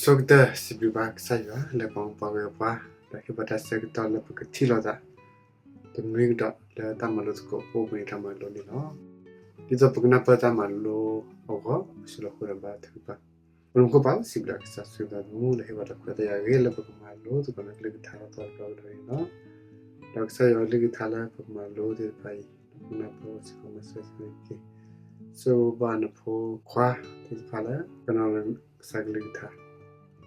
ဆိကတၢၢ်စံးဘျုးဘၣ်ကစၢ်ယွၤလၢပာ်မူပှၤဂ့ၤပှၤ, ဒီးဟ့ၣ်ပှၤတၢ်ဆၢကတီၢ်လၢပကထံၣ်လိာ်သး တနွံကဒီးလၢတၢ်မၤလိသကိး ပအိၣ်ဘှံးနံၤတၢ်မၤလိန့ၣ်လီၤ. ဒ်သိးပကနၢ်ပၢၢ်တၢ်မၤလိအဂီၢ် ပစံးလီၤဃုာ်ဒီးဘါထုကဖၣ်. ပၢ်မုၢ်ဖိပၢ် စံးဘျုးကစၢ် ဆိၣ်ဂ့ၤပၢ်သမူလၢဟ့ၣ်ပှၤတၢ်ခွဲးတၢ်ယာ်ဂ့ၤလၢပကမၤလိသကိးန့ၣ် ကလုၢ်ကထါလီၤတီၤတကီၢ်ကဒီးန့ၣ်လီၤ. ဒီးကစၢ်ယွၤကလုၢ်ကထါလၢပကမၤလိသ့ၣ်တဖၣ်အံၤ ပနၢ်ပၢၢ်အိၣ်စ့ၢ်ကီးမၤစၢၤစ့ၢ်ကီး ဆိၣ်ဂ့ၤဘၣ်နဖိခွါသ့ၣ်တဖၣ်လၢ ကနီၤလၢကစၢ်ကလုၢ်ကထါ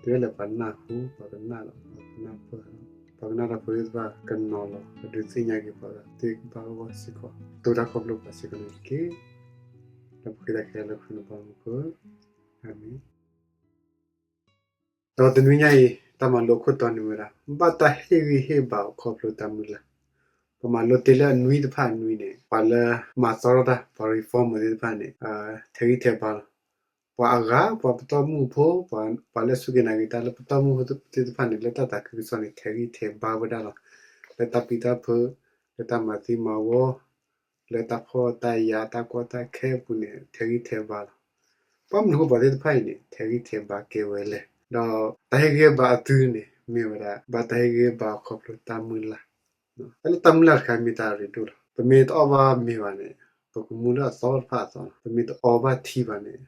တုၤလၢပှၤနၢ်ဟူ ပှၤကနၣ်ဒီး ပှၤကနၢ်ပၢၢ် ပှၤကနၣ်တၢ်ဖိသ့ၣ်တဖၣ် ကနီၤလီၤ ပဒုးသ့ၣ်ညါက့ၤပှၤဂၤသ့ၣ်ကဘၣ်ဂီၢ်စ့ၢ်ကီး တိၤတၢ်ခီဖျိပှၤစ့ၢ်ကီးန့ၣ်တက့ၢ်. ဒီးပဃ့တၢ်ခဲလၢာ်လၢခရံာ်နဘီမုၢ်ခိၣ်, အၤမ့ၣ်. ဒီးတနွံညါအံၤ တၢ်မၤလိခိၣ်တီန့ၣ်ဝဲဒၣ် ဘၣ်တၢ်ဟ့ၣ်ဂံၢ်ဟ့ၣ်ဘါအီၤခီဖျိတၢ်မုၢ်လၢ်. ပမၤလိတ့ၢ်လၢအနွံတဖၣ်အနွံန့ၣ် ပှၤလၢမၤသီထီၣ်တၢ် ပှၤ reformer သ့ၣ်တဖၣ်န့ၣ် ထဲးဂံၢ်ထဲးဘါလီၤ. ပှၤအဂၤ ပှၤပတီၢ်မုၢ်ဖိ ပှၤလၢအစူၢ်က့ၤနာ်က့ၤတၢ်လၢပတီၢ်မုၢ်ဖိသ့ၣ်တဖၣ်န့ၣ် လၢတၢ်သးခုကစီၣ်န့ၣ် ထဲးဂံၢ်ထဲးဘါဝဲဒၣ်လီၤ. လၢတၢ်ပျံၤတၢ်ဖုး လၢတၢ်မၤသံမၤဝီ လၢတၢ်ဖှီၣ်တၢ်ယာ်တၢ်ကီတၢ်ခဲအပူၤန့ၣ် ထဲးဂံၢ်ထဲးဘါလီၤ. ဘၣ်မနုၤဃိပှၤသ့ၣ်တဖၣ်အံၤန့ၣ် ထဲးဂံၢ်ထဲးဘါကဲဝဲလဲၣ်. ဒီးတၢ်ဟ့ၣ်ဂံၢ်ဟ့ၣ်ဘါအသုန့ၣ် မ့ၢ်ဝဲဒၣ် ဘၣ်တၢ်ဟ့ၣ်ဂံၢ်ဟ့ၣ်ဘါအီၤခီဖျိတၢ်မုၢ်လၢ်. တၢ်လၢတၢ်မုၢ်လၢ်တခါမ့ၢ်တၢ်ရ့ဒိၣ်လီၤ. ပမ့ၢ်တအီၣ်ဘၣ်မ့ၤဘၣ်န့ၣ် ပကမူလၢအသီတဖၣ်အသီလီၤ. ပမ့ၢ်တအီဘၣ်ထံဘၣ်န့ၣ်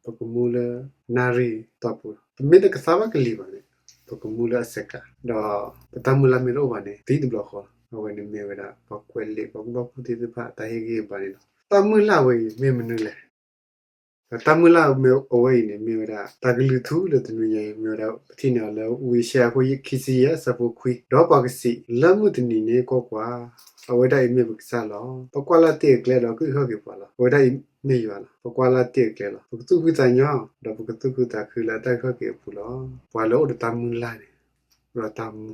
ပကမူလၢနၣ်ရံၣ်တီၢ်ပူၤလီၤ. ပမ့ၢ်တကသါဘၣ်ကလံၤဘၣ်န့ၣ် ပကမူလၢအစဲးကျး, ဒီးပတၢ်မုၢ်လၢ်မ့ၢ်တအိၣ်ဘၣ်န့ၣ် သံတဘျီဃီလီၤ. အဝဲန့ၣ်မ့ၢ်ဝဲဒၣ် ပှၤကွဲးလံာ် ပှၤကူၣ်ဘၣ်ကူၣ်သ့သ့ၣ်တဖၣ် တၢ်ဟ့ၣ်ဂံၢ်ဟ့ၣ်ဘါန့ၣ်လီၤ. တၢ်မုၢ်လၢ်ဝဲအံၤမ့ၢ်မနုၤလဲၣ်. ဒီးတၢ်မုၢ်လၢ်မ့ၢ်အဝဲအံၤန့ၣ် မ့ၢ်ဝဲဒၣ် တၢ်ကလုၢ်ထူလၢတနွံညါအံၤ မ့ၢ်ဝဲဒၣ် ပထံၣ်န့ၢ်အီၤလၢ ဝံယၡါယၤ အခိၣ်ခံဆံယဲၢ် အဆၢဖိခွံ, ဒီးပှၤကစံး, လၢမုၢ်တနံၤန့ၣ် ကွၢ်ကွၢ်, အဝဲဒၣ်အံၤမ့ၢ်ပကစၢ်လီၤ. ပကွၢ်လၢ်တ့ၢ်အကျဲဒီး ကအုၣ်က့ၤပှၤလီၤ. အဝဲဒၣ်အံၤမ့ၢ်ယွၤလီၤ. ပကွၢ်လၢ်တ့ၢ်အကျဲလီၤ. ပကသူၣ်ဖှံသးညီ, ဒီးပကသူၣ်ခုသးခုလၢတၢ်အုၣ်က့ၤအပူၤလီၤ. ပှၤလၢအိၣ်ဒီးတၢ်မုၢ်လၢ်န့ၣ် ဒီးတၢ်မူ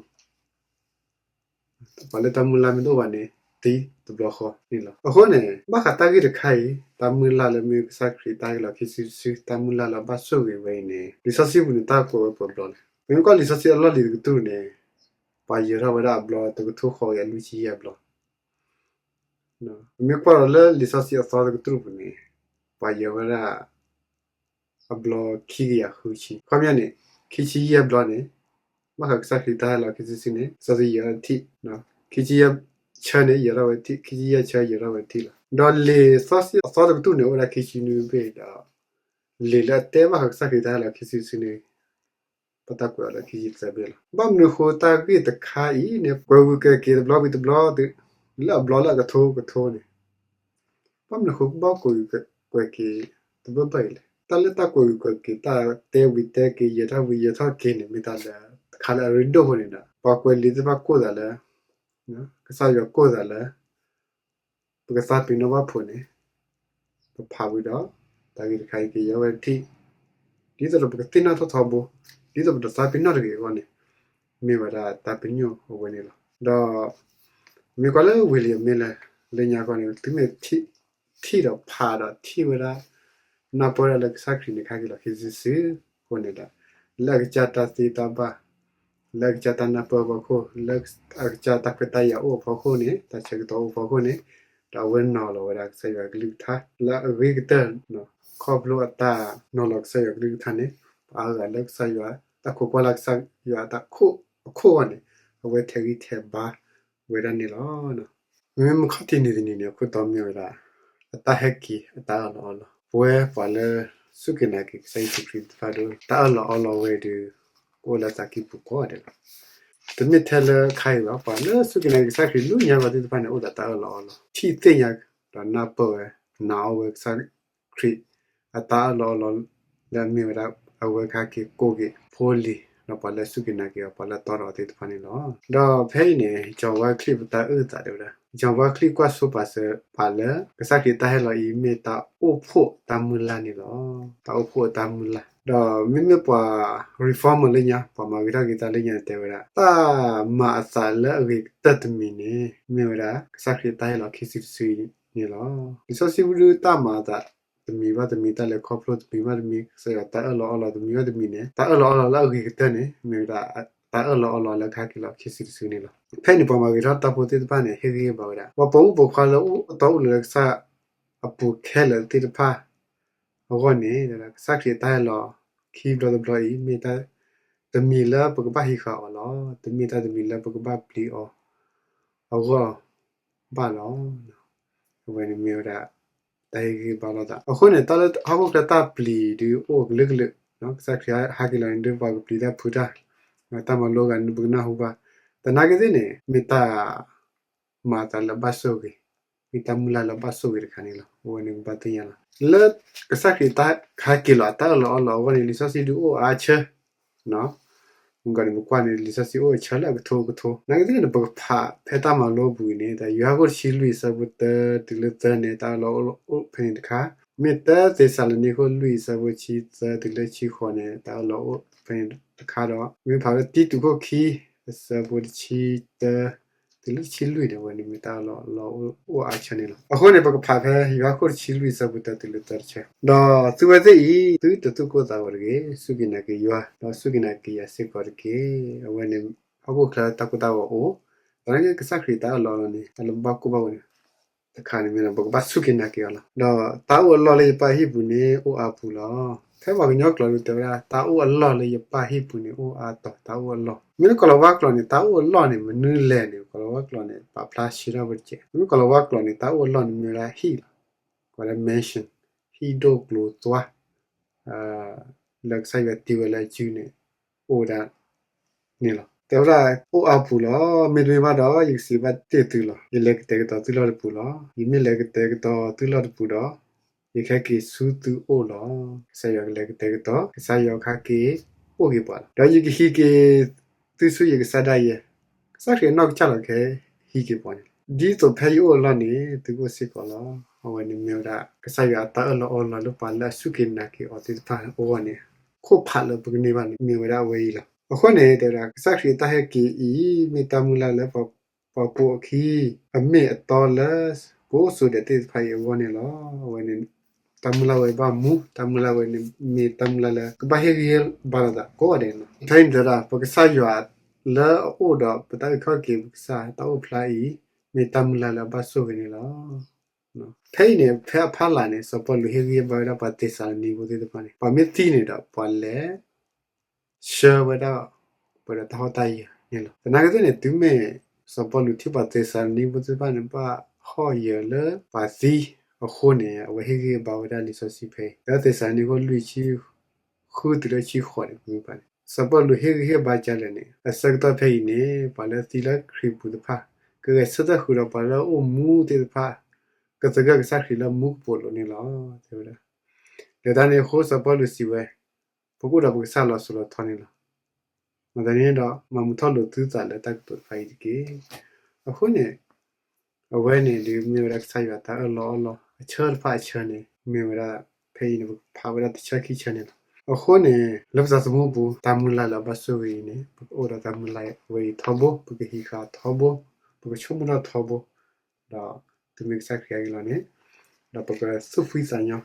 ပှၤလၢတၢ်မုၢ်လၢ်မ့ၢ်တအိၣ်ဘၣ်န့ၣ် သံတဘျီဃီန့ၣ်လီၤ. အဃိန့ၣ် ဘၣ်ဃးတၢ်ဂ့ၢ်တခါအံၤ တၢ်မုၢ်လၢ်လၢမ့ၢ်ကစၢ်ခရံာ်တၢ်ဟ့ၣ်လီၤခံစုတစု တၢ်မုၢ်လၢ်လၢဘၣ်ဆိၣ်ဂ့ၤဝဲအံၤန့ၣ် လံာ်စီဆှံပူၤန့ၣ် တၢ်ကွဲးဝဲပှဲၤဘျီလဲၣ်. ပမ့ၢ်ကွၢ်လံာ်စီဆှံအလီၢ်လံၤတကတြူၢ်န့ၣ် ပှၤယၢၤထီၣ်ဝဲဒၣ်အဘျီတကထိဃိးကယၤလွံၢ်ဆံယဲၢ်ဘျီ ပမ့ၢ်ကွၢ်ဒီးလၢလံာ်စီဆှံအသီတကတြူၢ်ပူၤန့ၣ် ပှၤယၢၤဝဲဒၣ် အဘျီခံကယၤဃုဆံ. ခီပညီန့ၣ် ခံဆံယဲၢ်ဘျီန့ၣ် ဘၣ်ဃးကစၢ်ခရံာ်တၢ်ဟ့ၣ်လီၤခံစုတစုန့ၣ် လံာ်စီဆှံယၢၤထံၣ်, ခံဆံယဲၢ်ဆၢန့ၣ် ယၢၤထီၣ်ဝဲထံၣ်, ခံဆံယဲၢ်ဆၢယၢၤထီၣ်ဝဲထံၣ်လီၤ. ဒီးလံာ်စီဆှံအသီတကတြူၢ်န့ၣ် အိၣ်ဝဲဒၣ်ခံဆံနွံဘ့ၣ်ဒီး လံာ်လၢအတဲဘၣ်ဃးကစၢ်ခရံာ်တၢ်ဟ့ၣ်လီၤခံစုတစုန့ၣ် ပတၢ်ကွဲးအီၤလၢခံဆံသၢဘ့ၣ်လီၤ. ဘၣ်မနုၤဃိတၢ်ဂ့ၢ်တခါအံၤန့ၣ် ကွဲးဝံၤကွဲးက့ၤတဘျီဝံၤတဘျီ လၢအဘျီလၢအကထိကထိန့ၣ် ဘၣ်မနုၤဃိကဘၣ်ကွဲးဝံၤကွဲးက့ၤတဘၣ်ဘၣ်အံၤလဲၣ်. တၢ်လၢတၢ်ကွဲးဝံၤကွဲးက့ၤ တၢ်တဲဝံၤတဲက့ၤ ယၢၤထီၣ်ဝံၤယၢၤထီၣ်က့ၤန့ၣ် မ့ၢ်တၢ်လၢတခါလၢအရ့ဒိၣ်အဃိန့ၣ်ဒီး ပှၤကွဲးလံာ်သ့ၣ်တဖၣ်ကိၢ်သးလၢ ကစၢ်ယွၤကိၢ်သးလၢ ပကသးပ့ၤနီၣ်ဘၣ်ဖုးန့ၣ် ပဖးဝံၤဒီး တၢ်ဂ့ၢ်တခါအံၤကယဲၢ်ဝဲတထံၣ် ဒ်သိးဒီးပကသ့ၣ်နီၣ်ထီၣ်ထီဘိ ဒ်သိးပတသးပ့ၤနီၣ်တဂ့ၤအဂီၢ်န့ၣ် မ့ၢ်ဝဲဒၣ်တၢ်ပညိၣ်အဝဲန့ၣ်လီၤ. ဒီး မ့ၢ်ကွၢ်လၢဝံၤလံအမ့ၢ်လၢ လၢညါခီန့ၣ် သုမ့ၢ်ထံၣ်ဒီးဖးဒီးထံၣ်ဝဲဒၣ် နၢ်ပၢၢ်ဒၣ်လၢကစၢ်ခရံာ်န့ၣ် ကဟဲက့ၤလီၤခံစုတစုအဃိန့ၣ်ဒီး လၢအကစၢ်တၢ်သ့တၢ်ဘၣ် လၢအကစၢ်တၢ်နၢ်ပၢၢ်အဖီခိၣ် လၢအကစၢ်တၢ်ခွဲးတၢ်ယာ်အိၣ်အဖီခိၣ်န့ၣ် တၢ်ဆၢကတီၢ်အိၣ်အဖီခိၣ်န့ၣ် ဒီးအဝဲနီၤလီၤဝဲဒၣ်ကစၢ်ယွၤကလုၢ်ကထါ လၢအဂ့ၤကတၢၢ် ခီဖျိအတၢ်နီၤလီၤကစၢ်ယွၤကလုၢ်ကထါန့ၣ် ပှၤအါဂၤလၢကစၢ်ယွၤ တၢ်ခိးကွၢ်လၢ်ကစၢ်ယွၤအတၢ်ခိၣ်အခိၣ်အဂီၢ်န့ၣ် အဝဲထဲးဂံၢ်ထဲးဘါဝဲဒၣ်န့ၣ်လီၤ. မ့မ့ၢ်ခီၣ်ထံးနံၤတနံၤန့ၣ် အခိၣ်တီမ့ၢ်ဝဲဒၣ် အတၢ်ဟဲက့ၤအတၢ်အၢၣ်လီၤအီလီၤ ပဝဲပှၤလၢစူၢ်က့ၤနာ်က့ၤကစၢ်ယ့ၣ်ၡူးခရံာ်သ့ၣ်တဖၣ်ဒီး တၢ်အၢၣ်လီၤအီလီၤဝဲဒီး ကအိၣ်လၢသးကံၢ်ပူၤကိးဂၤဒဲးလီၤ. တမ့ၢ်ထဲလၢခါအံၤဘၣ် ပှၤလၢစူၢ်က့ၤနာ်က့ၤကစၢ်ခရံာ်လၢညါပှၤသ့ၣ်တဖၣ်န့ၣ် အိၣ်ဒီးတၢ်အၢၣ်လီၤအီလီၤ ထံၣ်သ့ၣ်ညါ ဒီးနၢ်ပၢၢ်ဝဲ နာ်အီၣ်ဝဲကစၢ်ခရံာ် အတၢ်အၢၣ်လီၤအီလီၤ လၢအမ့ၢ်ဝဲဒၣ် အဝဲကဟဲက့ၤကိးက့ၤဖိလံၤ ဒီးပှၤလၢစူၢ်က့ၤနာ်က့ၤအီၤ ပှၤလၢတီဒီးအီၤသ့ၣ်တဖၣ်န့ၣ်လီၤ. ဒီးဖဲအံၤန့ၣ် John Wycliffe ပတၢ်အုၣ်သးတဲဝဲဒၣ် John Wycliffe ကွၢ်ဆိပာ်စၢၤပာ်လၢ ကစၢ်ခရံာ်တၢ်ဟ့ၣ်လီၤအံၤ မ့ၢ်တၢ်အိၣ်ဖှိၣ်တၢ်မုၢ်လၢ်န့ၣ်လီၤ. တၢ်အိၣ်ဖှိၣ်အတၢ်မုၢ်လၢ် ဒီးမ့မ့ၢ်ပှၤ reformer လၢညါ ပှၤမၤဂ့ၤထီၣ်က့ၤတၢ်လၢညါန့ၣ် တဲဝဲဒၣ် တၢ်မၤအသးလၢအဂ့ၤကတၢၢ်တမံၤန့ၣ် မ့ၢ်ဝဲဒၣ် ကစၢ်ခရံာ်တၢ်ဟ့ၣ်လီၤခံစုတစုန့ၣ်လီၤ. လံာ်စီဆှံပူၤဒုးတၢ်မၤအသးတမံၤဘၣ်တမံၤ တၢ်လဲၤခီဖျိတမံၤဘၣ်တမံၤ ကစၢ်ယွၤတၢ်အၢၣ်လီၤအီလီၤတမံၤဘၣ်တမံၤန့ၣ် တၢ်အၢၣ်လီၤအီလီၤလၢအဂ့ၤကတၢၢ်န့ၣ် မ့ၢ်ဝဲဒၣ် တၢ်အၢၣ်လီၤအီလီၤလၢကဟဲက့ၤလီၤခံစုတစုန့ၣ်လီၤ. ဖဲန့ၣ် ပှၤမၤဂ့ၤထီၣ်တၢ်ဖိသ့ၣ်တဖၣ်န့ၣ် ဟ့ၣ်ဂံၢ်ဟ့ၣ်ဘါဝဲဒၣ် ပှၤပိာ်မုၣ်ပိာ်ခွါလၢအတီအူလၢကစၢ်အပူၤခဲလၢာ်သ့ၣ်တဖၣ်အဂီၢ်န့ၣ် ကစၢ်ခရံာ်အတၢ်ဟ့ၣ်လီၤခံဘျီတဘျီအံၤ မ့ၢ်တၢ် တမံၤလၢပကဘၣ်ဟံးဃာ်အီၤလီၤ. တမ့ၢ်တၢ်တမံၤလၢပကဘၣ်ပျံၤအီၤအဂီၢ်ဘၣ်လီၤ. အဝဲန့ၣ်မ့ၢ်ဝဲဒၣ် တၢ်ဟ့ၣ်ဂံၢ်ဟ့ၣ်ဘါလိာ်သး. အဃိန့ၣ် တၢ်လၢဟီၣ်ခိၣ်ချၢတၢ်ပျံၤဒုးအိၣ်ကလုာ်ကလုာ်, ကစၢ်ခရံာ်ဟဲက့ၤလီၤန့ၣ်ဒုးပှၤကပျံၤတၢ်ဖုးတၢ်, တၢ်မၤလိဂၤန့ၣ် ပကနၢ်ဟူဘၣ်. သနာ်က့သ့ၣ်န့ၣ် မ့ၢ်တၢ် မၤအသးလၢဘၣ်ဆိၣ်ဂ့ၤ, မ့ၢ်တၢ်မုၢ်လၢ်လၢဘၣ်ဆိၣ်ဂ့ၤတခါန့ၣ်လီၤ. အဝဲန့ၣ်ကဘၣ်သ့ၣ်ညါလီၤ. လၢကစၢ်ခရံာ်တၢ်ဟဲက့ၤလီၤအတၢ်အၢၣ်လီၤအီလီၤအဂီၢ်န့ၣ် လံာ်စီဆှံဒုးအိၣ်အါဆၢ, မုၢ်ဂီၤန့ၣ် ပကွၢ်န့ၣ် လံာ်စီဆှံအိၣ်အဆၢလၢအကထိကထိ, သနာ်က့သ့ၣ်န့ၣ် ပကဖးဖဲတၢ်မၤလိပူၤအံၤန့ၣ် တၢ်ယိၤဟၣ်ခိၣ်တဆံလွံၢ်အဆၢဖိတၢတုၤလၢသၢန့ၣ် တၢ်အၢၣ်လီၤအိၣ်ဖဲန့ၣ်တခါ, မ့ၢ်တၢသ့းစၤလနံခိၣ်လွံၢ်အဆၢဖိတဆံသၢတုၤလၢတဆံဃိးန့ၣ် တၢ်အၢၣ်လီၤအိၣ်ဖဲန့ၣ်တခါဒီး မ့ၢ်ဖးလၢတံတူးခိၣ်ခံ အဆၢဖိတဆံတၢ တုၤလၢတဆံလွံၢ်န့ၣ် အဝဲန့ၣ်မ့ၢ်တၢ်အၢၣ်လီၤအိၣ်အါဆၢန့ၣ်လီၤ. အဃိန့ၣ် ပကဖးဖဲယိၤဟၣ်ခိၣ်တဆံလွံၢ်အဆၢဖိတၢတုၤလၢသၢတဆၢ, ဒီးသုဝဲသ့ၣ်အံၤ သုတသူၣ်ကိၢ်သးဂီၤတဂ့ၤ, စူၢ်က့ၤနာ်က့ၤယွၤ, ဒီးစူၢ်က့ၤနာ်က့ၤယၤစ့ၢ်ကီးတက့ၢ်. အဝဲန့ၣ် ဟီၣ်ခိၣ်ချၢတၢ်ကိၢ်တၢ်ဂီၤအိၣ်, သနာ်က့ကစၢ်ခရံာ်တၢ်အၢၣ်လီၤအီလီၤန့ၣ် တၢ်လၢဘၣ်ကိၢ်ဘၣ်ဂီၤန့ၣ် တခါန့ၣ်မ့ၢ်ဒီး ပကဘၣ်စူၢ်က့ၤနာ်က့ၤအီၤလီၤ. ဒီးတၢ်အိၣ်အလီၢ်လၢယပၢ်ဟံၣ်ပူၤန့ၣ် အိၣ်အါပူၤလီၤ. ဖဲပှၤကညီကျိာ်ဒုးတဲဝဲဒၣ် တၢ်အိၣ်အလီၢ်လၢယပၢ်ဟံၣ်ပူၤန့ၣ် အိၣ်အါတီၤ တၢ်အိၣ်အလီၢ်. မ့ၢ်လၢကီၢ်လီၤဝါကျိာ်န့ၣ် တၢ်အိၣ်အလီၢ်န့ၣ် မနုၤလဲၣ်န့ၣ် ကီၢ်လီၤဝါကျိာ်န့ၣ် ပာ်ဖျါဆှၢထီၣ်ဝဲတက့ၢ်. မ့ၢ်ကီၢ်လီၤဝါကျိာ်န့ၣ် တၢ်အိၣ်အလီၢ်န့ၣ်မ့ၢ်ဝဲဒၣ်ဟံၣ်လီၤ. ကိးဝဲဒၣ် mansion, ဟံၣ်ဒိၣ်ကျိၤသွါ လၢကစၢ်ယွၤတ့ဝဲလၢအစုန့ၣ် အိၣ်ဝဲဒၣ်န့ၣ်လီၤ. တဲဝဲဒၣ် အိၣ်အါပူၤလီၤ. မ့တမ့ၢ်ဘၣ်ဒီး ယကစံးဘၣ်တ့ၢ်သုလီၤ. ယလဲၤကတဲာ်ကတီၤသုလီၢ်တပူၤလီၤ. ယမ့ၢ်လဲၤကတဲာ်ကတီၤသုလီၢ်တပူၤဒီး ယကဟဲက့ၤဆူသုအိၣ်လီၤ. ကစၢ်ယွၤကလဲၤကတဲာ်ကတီၤ, ကစၢ်ယွၤကဟဲက့ၤအိၣ်က့ၤပှၤလီၤ. ဒီးယကဟံးက့ၤသုဆူယကစၢ်ဒၣ်ယဲ, ကစၢ်ခရံာ်အနီၢ်ကစၢ်လီၤကဟဲဟံးက့ၤပှၤန့ၣ်လီၤ. ဒ်သိးဖဲယအိၣ်အလီၢ်န့ၣ် သုကအိၣ်စ့ၢ်ကီးလီၤ. အဝဲန့ၣ်မ့ၢ်ဝဲဒၣ် ကစၢ်ယွၤအတၢ်အၢၣ်လီၤအီလီၤလၢပှၤလၢအစူၢ်က့ၤနာ်က့ၤအီၤသ့ၣ်တဖၣ်အဂီၢ်န့ၣ် ခိၣ်ဖးလၢပကန့ၢ်ဘၣ်န့ၣ် မ့ၢ်ဝဲဒၣ်အဝဲအံၤလီၤ. အဃိန့ၣ် တဲဝဲဒၣ် ကစၢ်ခရံာ်အတၢ်ဟဲက့ၤအံၤ မ့ၢ်တၢ်မုၢ်လၢ်လၢပှၤပိာ်အခံ အမ့ၢ်အတီလၢ ကိးစိၤဒဲးသ့ၣ်တဖၣ်အံၤအဂီၢ်န့ၣ်လီၤ. အဝဲန့ၣ် တၢ်မုၢ်လၢ်ဝဲဘၣ်မူ, တၢ်မုၢ်လၢ်ဝဲန့ၣ် မ့ၢ်တၢ်မုၢ်လၢ်လၢ ကဘၣ်ဟ့ၣ်ဂံၢ်ဟ့ၣ်ဘါလိာ်သးကိးဂၤဒဲးန့ၣ်လီၤ. ဖဲအံၤန့ၣ်တဲဝဲဒၣ် ပကစၢ်ယွၤလၢအအိၣ်ဒီးပတၢ်အုၣ်က့ၤခီၣ်က့ၤ ပကစၢ်တၢ်အိၣ်ဖျါအံၤ မ့ၢ်တၢ်မုၢ်လၢ်လၢအဘၣ်ဆိၣ်ဂ့ၤန့ၣ်လီၤ. ဖဲအံၤန့ၣ် ဖဲအဖီလာ်န့ၣ် စီၤပီလူးဟ့ၣ်ဂံၢ်ဟ့ၣ်ဘါဝဲဒၣ်ပှၤသ့းစၤလနံဖိသ့ၣ်တဖၣ်န့ၣ် ပှၤမ့ၢ်သံန့ၣ်ဒီး ပှၤလဲၤ ဆှၢဝဲဒၣ် ပှဲၤဒီးတၢ်ဟီၣ်တၢ်ယၢၤန့ၣ်လီၤ. သနာ်က့သ့ၣ်န့ၣ် တုၤမ့ၢ်စီၤပီလူးထံၣ်ပှၤသ့းစၤလနံဖိသ့ၣ်တဖၣ်န့ၣ် ဘၣ်ဟီၣ်ယၢၤလၢပှၤသံအဃိန့ၣ် အဝဲဟ့ၣ်ဂံၢ်ဟ့ၣ်ဘါဝဲဒၣ်လံာ်စီဆှံဖဲအံၤ လၢသ့းစၤလနံဖိလွံၢ်ဆံ ဃုတုၤလၢဆံဃိးန့ၣ် ပမ့ၢ်ပာ်န့ၣ် စီၤပီလူးဟ့ၣ်ဂံၢ်ဟ့ၣ်ဘါဒ်လဲၣ်န့ၣ် အဆၢကတီၢ်ဖဲအံၤန့ၣ် ပှၤလၢသံလၢခရံာ်ပူၤတဖၣ် ကဂဲၤဆၢထၢၣ်ဃုာ်ဒီးပှၤလၢအအိၣ်မူသ့ၣ်တဖၣ် ကသဂၢၢ်ကစၢ်ခရံာ်လၢမူကပိာ်လိၤန့ၣ်လီၤ တဲဝဲဒၣ်. လၢတၢ်န့ၣ်အဃိ စီၤပီလူးစံးဝဲ, ပကအိၣ်ဒီးပကစၢ်လီၤစိၤလီၤထီန့ၣ်လီၤ. မၤသးဒ်န့ၣ်ဒီး မၤမုာ်ထီၣ်လိာ်သုသးလၢတၢ်ကတိၤတဖၣ်အံၤတက့ၢ်. အဃိန့ၣ် အဝဲန့ၣ်ဒုးမ့ၢ်ဝဲဒၣ်ကစၢ်ယွၤတၢ်အၢၣ်လီၤအီလီၤ အဆၢတဖၣ်အဆၢန့ၣ် မ့ၢ်ဝဲဒၣ် ဖဲအံၤန့ၣ် ပကဖးဝဲဒၣ်တဆၢခံဆၢန့ၣ်လီၤ. အဃိန့ၣ် လၢပသးသမူပူၤ တၢ်မုၢ်လၢ်လၢအဘၣ်ဆိၣ်ဂ့ၤအံၤန့ၣ် ပကအိၣ်ဒီးတၢ်မုၢ်လၢ်ဝဲအံၤထီဘိ ပကဟံးဃာ်ထီဘိ ပကဆိကမိၣ်ထီၣ်ထီဘိ ဒီးတုၤမ့ၢ်ကစၢ်ခရံာ်ဟဲက့ၤလီၤန့ၣ် ဒီးပကသူၣ်ဖှံသးညီဃုာ်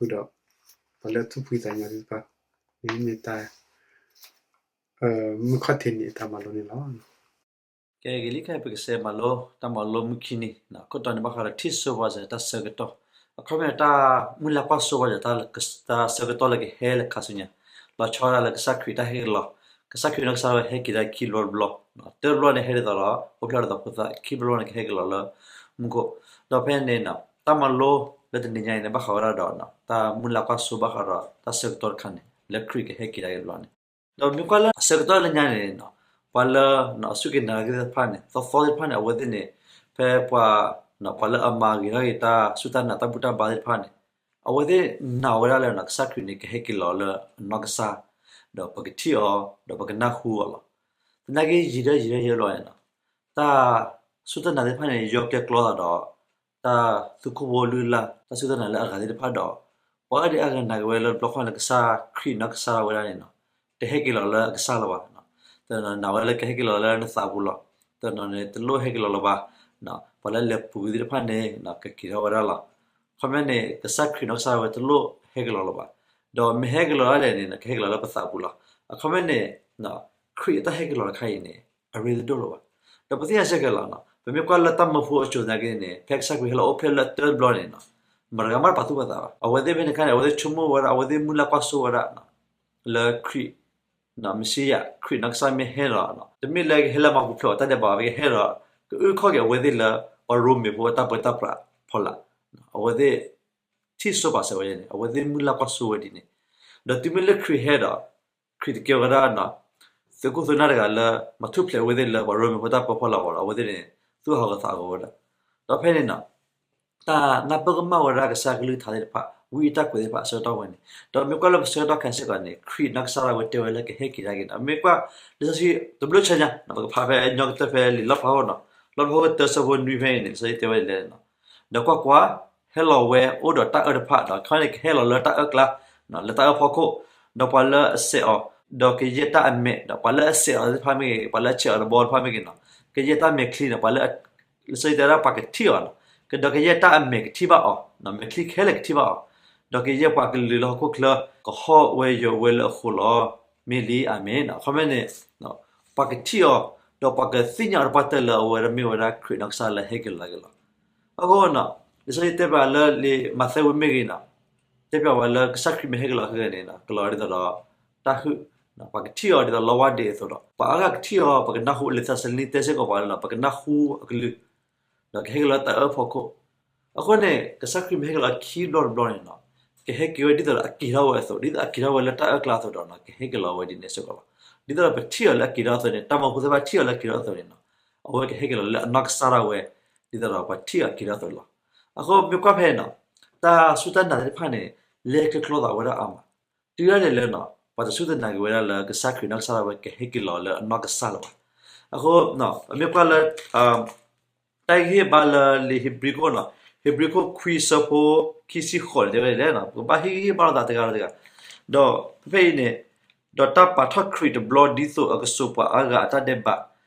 ဒီး ပှၤလၢအသူၣ်ဖှံသးညီသ့ၣ်တဖၣ် မ့မ့ၢ်တၢ် မုၢ်ခီၣ်ထံးနံၤအတၢ်မၤလိန့ၣ်လီၤ. ကဲ ဂ့ၤလံခဲအံၤ ပကစးမၤလိ တၢ်မၤလိမုၢ်ခံနံၤ ခိၣ်တီန့ၣ်ဘၣ်ဃးဒီးထံၣ်စိပှၤစၢၤတၢ်ဆၢကတီၢ် အခီပညီတၢ်မုၢ်လၢ်ကွၢ်စိပှၤစၢၤ တၢ်ဆၢကတီၢ်လၢကဟဲလၢခါဆူညါ လီၤဆီဒၣ်လၢကစၢ်ခရံာ်တၢ်ဟဲက့ၤလီၤ ကစၢ်ခရံာ်နီၢ်ကစၢ်ဝဲဟဲက့ၤဒၣ်ခံဘျီတဘျီ တဘျီန့ၣ်ဟဲဒ်သိးဒီး အိၣ်ဖျဲၣ်ဒ်သိးဖိသၣ်ခံဘျီတဘျီန့ၣ်ကဟဲက့ၤလီၤလၢမူခိၣ် ဒီးဖဲန့ၣ် တၢ်မၤလိလၢတနံၤညါအံၤန့ၣ် ဘၣ်ဃးဝဲဒၣ်ဒီး တၢ်မုၢ်လၢ်ကွၢ်စိဘၣ်ဃးဒီး တၢ်ဆၢကတီၢ်တခါန့ၣ် လၢခရံာ်ကဟဲက့ၤဒၣ်တဘျီန့ၣ် ဒီးမ့ၢ်ကွၢ်လၢအဆၢကတီၢ်လၢညါန့ၣ် ပှၤလၢအစူၢ်က့ၤနာ်က့ၤသ့ၣ်တဖၣ်န့ၣ် သီသီသ့ၣ်တဖၣ်န့ၣ် အဝဲသ့ၣ်န့ၣ် ဖဲပှၤ ပှၤလၢအမၤဂ့ၤထီၣ်က့ၤတၢ်စူၢ်တၢ်နာ်တၢ်ဘူၣ်တၢ်ဘါသ့ၣ်တဖၣ်န့ၣ် အဝဲသ့ၣ်နာ်ဝဲဒၣ်လၢ ကစၢ်ခရံာ်န့ၣ် ကဟဲက့ၤလီၤလၢအနီၢ်ကစၢ် ဒီးပကထံၣ်အီၤ ဒီးပကနၢ်ဟူအီၤလီၤ. သနာ်က့ယံာ်ဒၢယံာ်ဒၢယဲၢ်ဘျီန့ၣ် တၢ်စူၢ်တၢ်နာ်သ့ၣ်တဖၣ်န့ၣ် ယီၤကျဲကျီသးဒီး တၢ်သူခိၣ်ဘိလုၢ်လၢ် တၢ်စူၢ်တၢ်နာ်လၢအဂၤသ့ၣ်တဖၣ်ဒီး ပှၤအါဒံအါဂၤနာ်က့ၤဝဲလၢတဘျီဃီန့ၣ် ကစၢ်ခရံာ်နီၢ်ကစၢ်ဝဲဒၣ်န့ၣ် တဟဲက့ၤလီၤလၢအကစၢ်လၢၤဘၣ်. တနီၤနာ်ဝဲလၢကဟဲက့ၤလီၤလၢနသးပူၤလီၤ. တနီၤန့ၣ် တလိၣ်ဟဲက့ၤလီၤလၢၤဘၣ်. ပှၤလၢလဲၤပူၤသ့ၣ်တဖၣ်န့ၣ် ကက့ၤထီၣ်ဝဲဒၣ်လီၤ. အခီပညီန့ၣ် ကစၢ်ခရံာ်နီၢ်ကစၢ်ဝဲတလိၣ်ဟဲက့ၤလီၤလၢၤဘၣ်. ဒီးမ့ၢ်ဟဲက့ၤလီၤဒၣ်လဲာ်န့ၣ် ကဟဲက့ၤလီၤလၢပသးပူၤလီၤ. အခီပညီန့ၣ် ခရံာ်အတၢ်ဟဲက့ၤလီၤတခါအံၤန့ၣ် အရ့တဒိၣ်လၢၤဘၣ်. ဒီးပသ့ၣ်ညါစ့ၢ်ကီးလီၤ. ပမ့ၢ်ကွၢ်လၢတၢ်မၢဖိအစိၤသနာ်က့န့ၣ် ဖဲကစၢ်ခရံာ်ဟဲလီၤအိၣ်ဖျဲၣ်လၢတၢတဘျီန့ၣ် မတၤဂၤမးတပာ်သူၣ်ပာ်သးဘၣ်. အဝဲသ့ၣ်ဖဲန့ၣ်အခါန့ၣ် အဝဲသ့ၣ်ဆိကမိၣ်ဝဲဒၣ် အဝဲသ့ၣ်မုၢ်လၢ်ကွၢ်စိဝဲဒၣ် လၢခရံာ် မ့ၣ်ၡံယၤ ခရံာ်နီၢ်ကစၢ်မ့ၢ်ဟဲလီၤ, တမ့ၢ်လၢကဟဲလၢမၤပူၤဖျဲးအီၤတၢ်ဒဲးဘးဘၣ်, ကဟဲဒီး ကအုၣ်ခီၣ်က့ၤအဝဲသ့ၣ်လၢ ပှၤရိမ့ၤဖိအတၢ်ပၢတၢ်ပြးဖီလာ်, အဝဲသ့ၣ်ထံၣ်ဆိပာ်စၢၤဝဲန့ၣ်, အဝဲသ့ၣ်မုၢ်လၢ်ကွၢ်စိဝဲဒ်န့ၣ်, ဒီးတုၤမ့ၢ်လၢခရံာ်ဟဲဒီး ခရံာ်တကဲဝဲဒၣ် သုးခိၣ်သုးနၢ်တဂၤလၢ မၤထူၣ်ဖျဲးအဝဲသ့ၣ်လၢပှၤရိမ့ၤဖိတၢ်ပၢဖီလာ်အဂီၢ်ဒီး အဝဲသ့ၣ်န့ၣ် သူၣ်ဟးဂီၤသးဟးဂီၤဝဲဒၣ်, ဒီးဖဲန့ၣ်နီၤ တၢ်နၢ်ပၢၢ်ကမၣ်ဝဲဒၣ်ကစၢ်ကလုၢ်ကထါသ့ၣ်တဖၣ် ဝံအတၢ်ကွဲးသ့ၣ်တဖၣ်အဆၢကတီၢ်ဝဲန့ၣ်, ဒီးမ့ၢ်ကွၢ်လၢပဆၢကတီၢ်ခဲအံၤစ့ၢ်ကီးန့ၣ် ခရံာ်နီၢ်ကစၢ်ဒၣ်ဝဲတဲဝဲလၢကဟဲက့ၤဒၣ်က့ၤနီၤ, မ့ၢ်ကွၢ် လံာ်စီဆှံတဘျီဆၢညါ ပကဖးဖဲညီကတၢၢ်ဖဲလံာ်လီၣ်ဖျါခိၣ်နီၤ, လီၣ်ဖျါခိၣ်တၢဆၢဖိနွံဖဲအံၤန့ၣ် လံာ်စီဆှံတဲဝဲဒ်လဲၣ်န့ၣ်, ဒီးကွၢ်ကွၢ်, ဟဲလီၤဝဲအိၣ်ဒီးတၢ်အၢၣ်တဖၣ်, ဒီးခီန့ၣ်ကဟဲလီၤလၢတၢ်အၢၣ်ကျါ, လၢတၢ်အၢၣ်ဖီခိၣ်, ဒီးပှၤလၢအစဲးအီၤ, ဒီးကယဲၢ်တၢ်အမဲာ်, ဒီးပှၤလၢအစဲးအီၤသ့ၣ်တဖၣ်မ့ၢ်ဂ့ၤ, ပှၤလၢအဆဲးအီၤတဘီတဖၣ်မ့ၢ်ဂ့ၤနီၤ, ကယဲၢ်တၢ်မဲာ်ချံန့ၣ် ပှၤလၢ လံာ်စီဆှံတဲဝဲဒၣ်ပှၤကထံၣ်အီၤနီၤ, ဒီးကယဲၢ်တၢ်အမဲာ်ကထံၣ်ဘၣ်အီၤ, မဲာ်ချံခဲလၢာ်ကထံၣ်ဘၣ်အီၤ, ဒီးကယဲၢ်ပှၤကလုာ်လၢဟီၣ်ခိၣ်ချၢ ကဟီၣ်ဝဲယွၤဝဲလၢအဃိလီၤ. မ့ၢ်လံ, အၤမ့ၣ်. အခီပညီန့ၣ် ပှၤကထံၣ်အီၤ, ဒီးပှၤကသ့ၣ်ညါအီၤတပှၢ်တၢၢ်လၢအဝဲဒၣ်မ့ၢ်ဝဲဒၣ်ခရံာ်နီၢ်ကစၢ်လၢဟဲက့ၤလီၤက့ၤလီၤ. အဃိနီၤ, လံာ်စီဆှံတဲပာ်လၢလံာ်မးသဲဝဲမ့ၢ်ဂ့ၤနီၤ, တဲပာ်ဝဲလၢကစၢ်ခရံာ်မ့ၢ်ဟဲက့ၤလီၤခဲအံၤန့ၣ် ကလီၤဒ်သိးဒီး တၢ်ဟုၣ်, ပှၤကထံၣ်အီၤဒ်သိးလီဝါဒ့အသိးဒီး ပှၤအါဂၤကထံၣ်အီၤ, ပကနၢ်ဟူ, လံာ်သ့းစၤလနံတဲစ့ၢ်ကီးပှၤလၢ ပကနၢ်ဟူအကလုၢ်, ဒီးကဟဲက့ၤလီၤတၢ်အၢၣ်ဖီခိၣ်. အဃိန့ၣ် ကစၢ်ခရံာ်မ့ၢ်ဟဲက့ၤလီၤခံဘျီတဘျီန့ၣ်နီၤ, ကဟဲက့ၤဝဲဒ်သိးဒီးအက့ၤထီၣ်ဝဲအသိး, ဒ်သိးအက့ၤထီၣ်ဝဲလၢတၢ်အၢၣ်ကျါအသိးဒီးနီၤ, ကဟဲက့ၤလီၤဝဲဒ်န့ၣ်စ့ၢ်ကီးလီၤ. ဒ်သိးဒီးပထံၣ်အီၤလၢအက့ၤထီၣ်အသိးန့ၣ်, တၢ်မၤဖိသ့ၣ်တဖၣ်ထံၣ်အီၤလၢအက့ၤထီၣ်အသိးန့ၣ်နီၤ, အဝဲကဟဲက့ၤလီၤလၢအနီၢ်ကစၢ်ဒၣ်ဝဲ, ဒ်သိးဒီးပှၤထံၣ်အီၤက့ၤထီၣ်အသိးလီၤ. အဃိမ့ၢ်ကွၢ်ဖဲနီၤ, တၢ်စူၢ်တၢ်နာ်သ့ၣ်တဖၣ်န့ၣ် လဲၤကျဲကျီသးဝဲဒၣ်အါမး, တုၤဒၣ်လဲာ်လၢနီၤ ပှၤတစူၢ်တနာ်က့ၤဝဲဒၣ်လၢကစၢ်ခရံာ်နီၢ်ကစၢ်ဒၣ်ဝဲကဟဲက့ၤလီၤလၢအနီၢ်ကစၢ်လၢၤဘၣ်. အဃိ မ့ၢ်ကွၢ်လၢ တၢ်ဟ့ၣ်ဂံၢ်ဟ့ၣ်ဘါလၢလံာ်ဧ့ၤဘြံၤခိၣ်နီၤ, ဧ့ၤဘြံၤခိၣ်ခွံဆၢဖိခံဆံဃိးန့ၣ် တဲဝဲဒ်လဲၣ်နီၤ, ပကဘၣ်ဟ့ၣ်ဂံၢ်ဟ့ၣ်ဘါလိာ်သးတဂၤဒီးတဂၤ, ဒီးဖဲအံၤန့ၣ်, ဒီးတၢ်ပာ်ထီၣ်ခရံာ်တဘျီဒ်သိးအကစိာ်ပှၤအါဂၤအတၢ်ဒဲးဘး,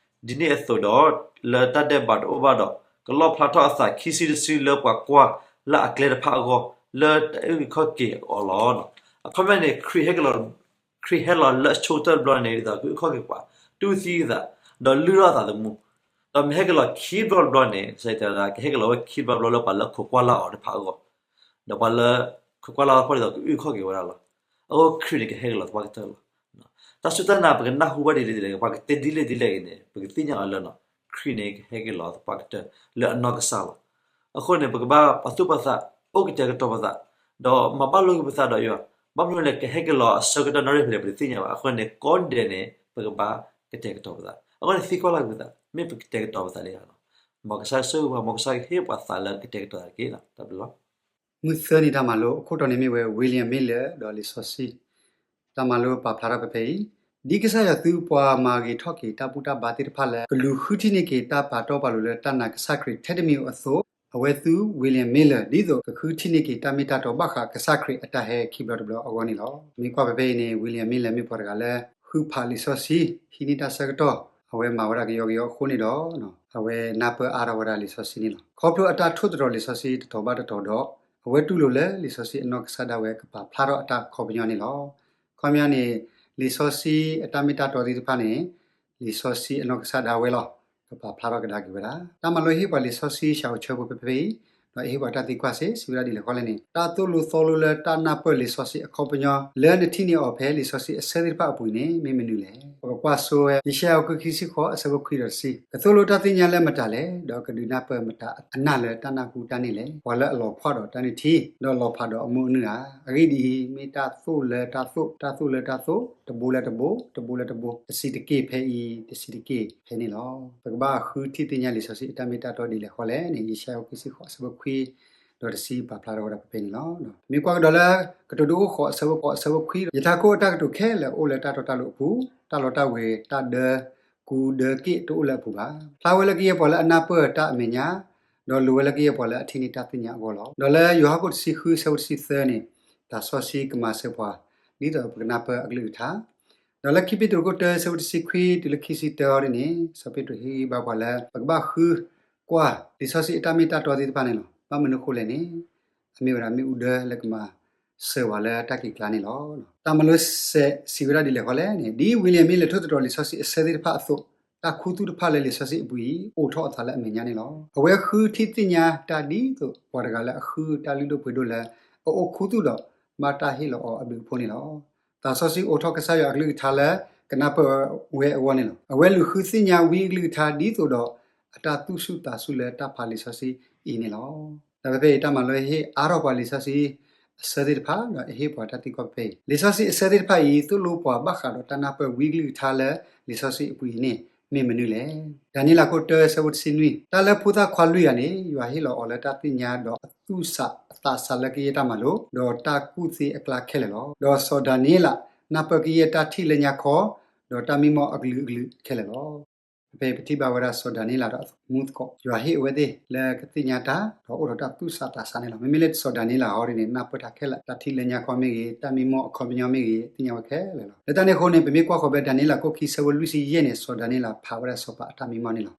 ဒ်န့ၣ်အသိးဒီး လၢတၢ်ဒဲးဘးတအိၣ်ဘၣ်ဒီး ကလီၣ်ဖျါထီၣ်အသးခံစုတစုလၢပှၤကွၢ်လၢအကျဲတဖၣ်အဂီၢ်, လၢတၢ်အုၣ်က့ၤခီၣ်က့ၤအီၤလီၤ. အခီပညီန့ၣ် ခရံာ်ဟဲက့ၤလီၤ, ခရံာ်ဟဲလီၤလၢအဆိကတၢၢ်တဘျီန့ၣ် ဒ်သိးကအုၣ်ခီၣ်က့ၤပှၤ, တူၢ်သံအသး, ဒီးလုၢ်ထီၣ်အသးသမူ, ဒီးမ့ၢ်ဟဲက့ၤလီၤခံဘျီတဘျီန့ၣ် ကစၢ်ယွၤတဲဝဲဒၣ် ကဟဲက့ၤလီၤဝဲခံဘျီတဘျီလၢပှၤလၢခိးကွၢ်လၢ်အီၤတဖၣ်အဂီၢ်, ဒီးပှၤလၢခိးကွၢ်လၢ်အီၤတဖၣ်ဒ်သိးကအုၣ်ခီၣ်က့ၤဝဲဒၣ်လီၤ. အဃိခရံာ်န့ၣ်ကဟဲက့ၤလီၤသပှၢ်ကတၢၢ်လီၤ. တၢ်စူၢ်တၢ်နာ်ပကနၢ်ဟူဘၣ်ဒ်လဲၣ်ဒ်လဲၣ်, ပှၤကတဲဒ်လဲၣ်ဒ်လဲၣ်ဂ့ၤန့ၣ် ပကသ့ၣ်ညါအီၤလၢနီၤ, ခရံာ်န့ၣ်ကဟဲက့ၤလီၤသပှၢ်ကတၢၢ်လၢအနီၢ်ကစၢ်လီၤ. အဃိန့ၣ် ပကဘၣ်ပာ်သူၣ်ပာ်သး, အိၣ်ကတဲာ်ကတီၤပသး, ဒီးမၤဘၣ်လိာ်က့ၤပသးဒီးယွၤ, ဘၣ်မနုၤလဲၣ် ကဟဲက့ၤလီၤအဆၢကတီၢ်နီၣ်ရံၣ်ဖဲလဲၣ် ပတသ့ၣ်ညါဘၣ်. အဃိန့ၣ် ကိးဒဲးန့ၣ် ပကဘၣ်ကတဲာ်ကတီၤပသး. အဃိန့ၣ် သံကွၢ်လီၤက့ၤပသး, မ့ၢ်ပကတဲာ်ကတီၤပသးလံဧါ. မ်ကစၢ်ဆိၣ်ဂ့ၤပှၤ, မ်ကစၢ်ကဟ့ၣ်ပှၤသးလၢကတဲာ်ကတီၤတၢ်တက့ၢ်. တၢ်ဘျုးလီၤ. မုၢ်သၢနံၤတၢ်မၤလိအခိၣ်တီန့ၣ်မ့ၢ်ဝဲ William Miller ဒီးလံာ်စီဆှံ တၢ်မၤလိပာ်ဖျါထီၣ်ဖဲဖဲအံၤ, ဒ်ကစၢ်ယွၤသုပှၤမၤဂ့ၤထီၣ်က့ၤတၢ်ဘူၣ်တၢ်ဘါသ့ၣ်တဖၣ်လၢ ကလူၤဃုထံၣ်န့ၢ်က့ၤတၢ်ပာ်တီပာ်လိၤလၢတၢ်နာ်ကစၢ်ခရံာ်ထဲတမံၤဧိၤအသိး, အဝဲသု William Miller ဒ်သိးကဃုထံၣ်န့ၢ်က့ၤတၢ်မ့ၢ်တၢ်တီဘၣ်ဃးကစၢ်ခရံာ်အတၢ်ဟဲခံဘျီတဘျီအဂီၢ်န့ၣ်လီၤ. မ့ၢ်ကွၢ်ဖဲဖဲအံၤန့ၣ် William Miller မ့ၢ်ပှၤတဂၤလၢ ဃုဖးလံာ်စီဆှံ ဟံးန့ၢ်တၢ်ဆၢကတီၢ် အဝဲမၤဝဲဒၣ်ကယီကယီအဃိန့ၣ်ဒီး အဝဲနၢ်ပၢၢ်အါထီၣ်ဝဲဒၣ်လံာ်စီဆှံန့ၣ်လီၤ. ခီဖျိအတၢ်ထိၣ်သတြီၤလံာ်စီဆှံတတီၤဘၣ်တတီၤဒီး အဝဲတူၢ်လိာ်လၢလံာ်စီဆှံအနီၢ်ကစၢ်ဒၣ်ဝဲကပာ်ဖျါထီၣ်အတၢ်ခီပညီန့ၣ်လီၤ. ခီပညီန့ၣ် လံာ်စီဆှံအတၢ်မ့ၢ်တၢ်တီသ့ၣ်တဖၣ်န့ၣ် လံာ်စီဆှံအနီၢ်ကစၢ်ဒၣ်ဝဲလီၤ ကပာ်ဖျါထီၣ်ကဒါက့ၤဝဲဒၣ်. တၢ်မၤလိဟ့ၣ်ပှၤလံာ်စီဆှံဆၢအိၣ်ဆၢဖိဖဲဖဲအံၤ ဒီးအဟ့ၣ်ပှၤတၢ်သံကွၢ်စ့ၢ် စံးဝဲဒၣ်ဒ်လဲၣ်ဃီလဲၣ်န့ၣ် တၢ်သိၣ်လိသီလိလၢတၢ်နၢ်ပၢၢ်လံာ်စီဆှံအခီပညီ လၢနထံၣ်န့ၢ်အီၤဖဲလံာ်စီဆှံအဆၢသ့ၣ်တဖၣ်အပူၤန့ၣ် မ့ၢ်မနုၤလဲၣ်. ပကကွၢ်စိဝဲ ယၡါယၤအခိၣ်ခံဆံဃိးအဆၢဖိခွံဒီးတဆံ, ကသိၣ်လိတၢ်သ့ၣ်ညါလၢမတၤလဲၣ်, ဒီးကဒုးနၢ်ပၢၢ်မတၤအနၢ်လၢတၢ်နၢ်ဟူတၢ်န့ၣ်လဲၣ်. ပှၤလၢအလီၤဖှၣ်ဒီးတၢ်နုၢ်ထံ, ဒီးလီၤဖးဒီးအမူအနုၢ်ဧါ. အဂ့ၢ်ဒ်အံၤ, မ့ၢ်တၢ်သိၣ်လၢတၢ်သိၣ်, တၢ်သိၣ်လၢတၢ်သိၣ်, တဘိလၢတဘိ, တဘိလၢတဘိ, တဆံးတက့ၢ်ဖဲအံၤ, တဆံးတက့ၢ်ဖဲန့ၣ်လီၤ. ပကဘၣ်ဃုထံၣ်သ့ၣ်ညါလံာ်စီဆှံအတၢ်မ့ၢ်တၢ်တီဒ်လဲၣ်ဃီလဲၣ်န့ၣ် ယၡါယၤအခိၣ်ခံဆံဃိးအဆၢဖိခွံ ဒီးတဆံပာ်ဖျါထီၣ်ဝဲဒၣ်ဖဲဖဲန့ၣ်လီၤ. မ့ၢ်ကွၢ်ကဒီးလၢ ကတိၤဒိခိၣ်ဃိးအဆၢဖိဃိးအဆၢဖိခွံ, ယထးခိၣ်အတၢ်ကတိၤခဲလၢာ်အိၣ်လၢတၢ်တီတၢ်လိၤအပူၤ, တၢ်လီတၢ်ဝ့ၤ တၢ်ဒၢ ကူဒၢက့ၣ်တအိၣ်လၢအပူၤဘၣ်. ဖျါဝဲလၢကယဲၢ်ပှၤလၢအနၢ်ပၢၢ်တၢ်အမဲာ်ညါ, ဒီးလိၤဝဲလၢကယဲၢ်ပှၤလၢအထံၣ်န့ၢ်တၢ်သ့ၣ်ညါအဂီၢ်လီၤ. ဒီးလၢယိၤဟၣ်ခိၣ်တဆံဃုအဆၢဖိတဆံသၢန့ၣ်, သးစီဆှံကမၤစၢၤပှၤ ဒ်သိးပကနၢ်ပၢၢ်အကလုၢ်ကထါ, ဒီးလၢခံပ့းတရူးခိၣ်တၢအဆၢဖိတဆံခွံတုၤလၢခံဆံတၢအံၤန့ၣ် စီၤပ့းတရူးဟ့ၣ်ဂံၢ်ဘါပှၤလၢ ပကဘၣ်ဃုကွၢ် လံာ်စီဆှံအတၢ်မ့ၢ်တၢ်တီသ့ၣ်တဖၣ်န့ၣ်လီၤ. ဘၣ်မနုၤအဃိလဲၣ်န့ၣ် အမ့ၢ်ဝဲဒၣ်မ့ၣ်အူဒၢလၢကမၤစၢၤပှၤလၢတၢ်ကံၤကျါန့ၣ်လီၤ. တၢ်မၤလိစဲးစံးဝဲဒၣ်ဒ်လဲၣ်ဃီလဲၣ်န့ၣ်, ဒ်ဝံၤလံမ့ၢ်လဲၤထိၣ်သတြီၤလံာ်စီဆှံအဆၢသ့ၣ်တဖၣ်အသိး, တၢ်ခူသူၣ်တဖၣ်လၢလံာ်စီဆှံအပူၤအံၤ အိးထီၣ်အသးလၢအမဲာ်ညါန့ၣ်လီၤ. အဝဲဃုထံၣ်သ့ၣ်ညါတၢ်ဒ်သိးပှၤတဂၤလၢအဃုတၢ်လုၢ်ဒိၣ်ပှ့ၤဒိၣ်လၢ အအိၣ်ခူသူၣ်ဒီး ဘၣ်တၢ်ဟ့ၣ်လီၤအီၤအဘျုးအဖှိၣ်န့ၣ်လီၤ. သးစီဆှံအိးထီၣ်ကစၢ်ယွၤအကလုၢ်ကထါလၢ ကနၢ်ပၢၢ်ဝဲအဂီၢ်န့ၣ်လီၤ. အဝဲလူၤဃုသ့ၣ်ညါဝံအကလုၢ်ကထါ ဒ်သိးဒီးအတၢ်သူၣ်ဆူၣ်သးဆူၣ်လၢတၢ်ဖးလံာ်စီဆှံအံၤန့ၣ်လီၤ. တၢ်ဖဲအံၤ တၢ်မၤလိဟ့ၣ်အါထီၣ်ပှၤလံာ်စီဆှံ အဆၢသ့ၣ်တဖၣ် ဒီးအဟ့ၣ်ပှၤတၢ်သံကွၢ်ဖဲအံၤ, လံာ်စီဆှံအဆၢသ့ၣ်တဖၣ်အံၤ သိၣ်လိပှၤဘၣ်ဃးဒီးတၢ်နၢ်ပၢၢ်ဝံအကလုၢ်ကထါလၢလံာ်စီဆှံအပူၤအံၤန့ၣ် မ့ၢ်မနုၤလဲၣ်. ဒၤနံးယ့လးခိၣ်တၢ ဆၢဖိတဆံနွံ, တၢ်လၢဖိသၣ်ခွါလွံၢ်ဂၤန့ၣ် ယွၤဟ့ၣ်လီၤအီၤလၢတၢ်သ့ၣ်ညါ ဒီးအသူၣ်ဆးအသးဆးလၢကယဲၢ်တၢ်မၤလိ, ဒီးတၢ်ကူၣ်သ့အကျါခဲလၢာ်လီၤ. ဒီးစီၤဒၤနံးယ့လး နၢ်ပၢၢ်ကယဲၢ်တၢ်ထံၣ်လၢညါခီ, ဒီးတၢ်မံမီၢ်အကလုာ်ကလုာ်ခဲလၢာ်လီၤ. ဖဲအံၤပထံၣ်ဘၣ်ဝဲဒၣ်စီၤဒၤနံးယ့လးဒီးအမူသကိး ယွၤဟ့ၣ်အဝဲသ့ၣ်လၢကသ့ၣ်ညါတၢ် ဒီးအိၣ်ဒီးတၢ်သူၣ်ဆးသးဆးန့ၣ်လီၤ. မ့မ့ၢ်လၢစီၤဒၤနံးယ့လးအဂီၢ်ဒ်န့ၣ် နၢ်ပၢၢ်တၢ်ခဲလၢာ်, တၢ်ထံၣ်လၢညါခီမ့ၢ်ဂ့ၤ, တၢ်မံမီၢ်အခီပညီမ့ၢ်ဂ့ၤ, သ့ၣ်ညါဝဲခဲလၢာ်လီၤ. လၢတၢ်န့ၣ်အဃိန့ၣ် ပမ့ၢ်ကွၢ်ဃီၤဖဲဒၤနံးယ့လးခိၣ်ခံဆၢဖိလွံၢ်ဆံယဲၢ်န့ၣ် စီၤဒၤနံးယ့လးဖးဝဲဒၣ်စီၤပၤအတၢ်မံမီၢ်န့ၣ်လီၤ.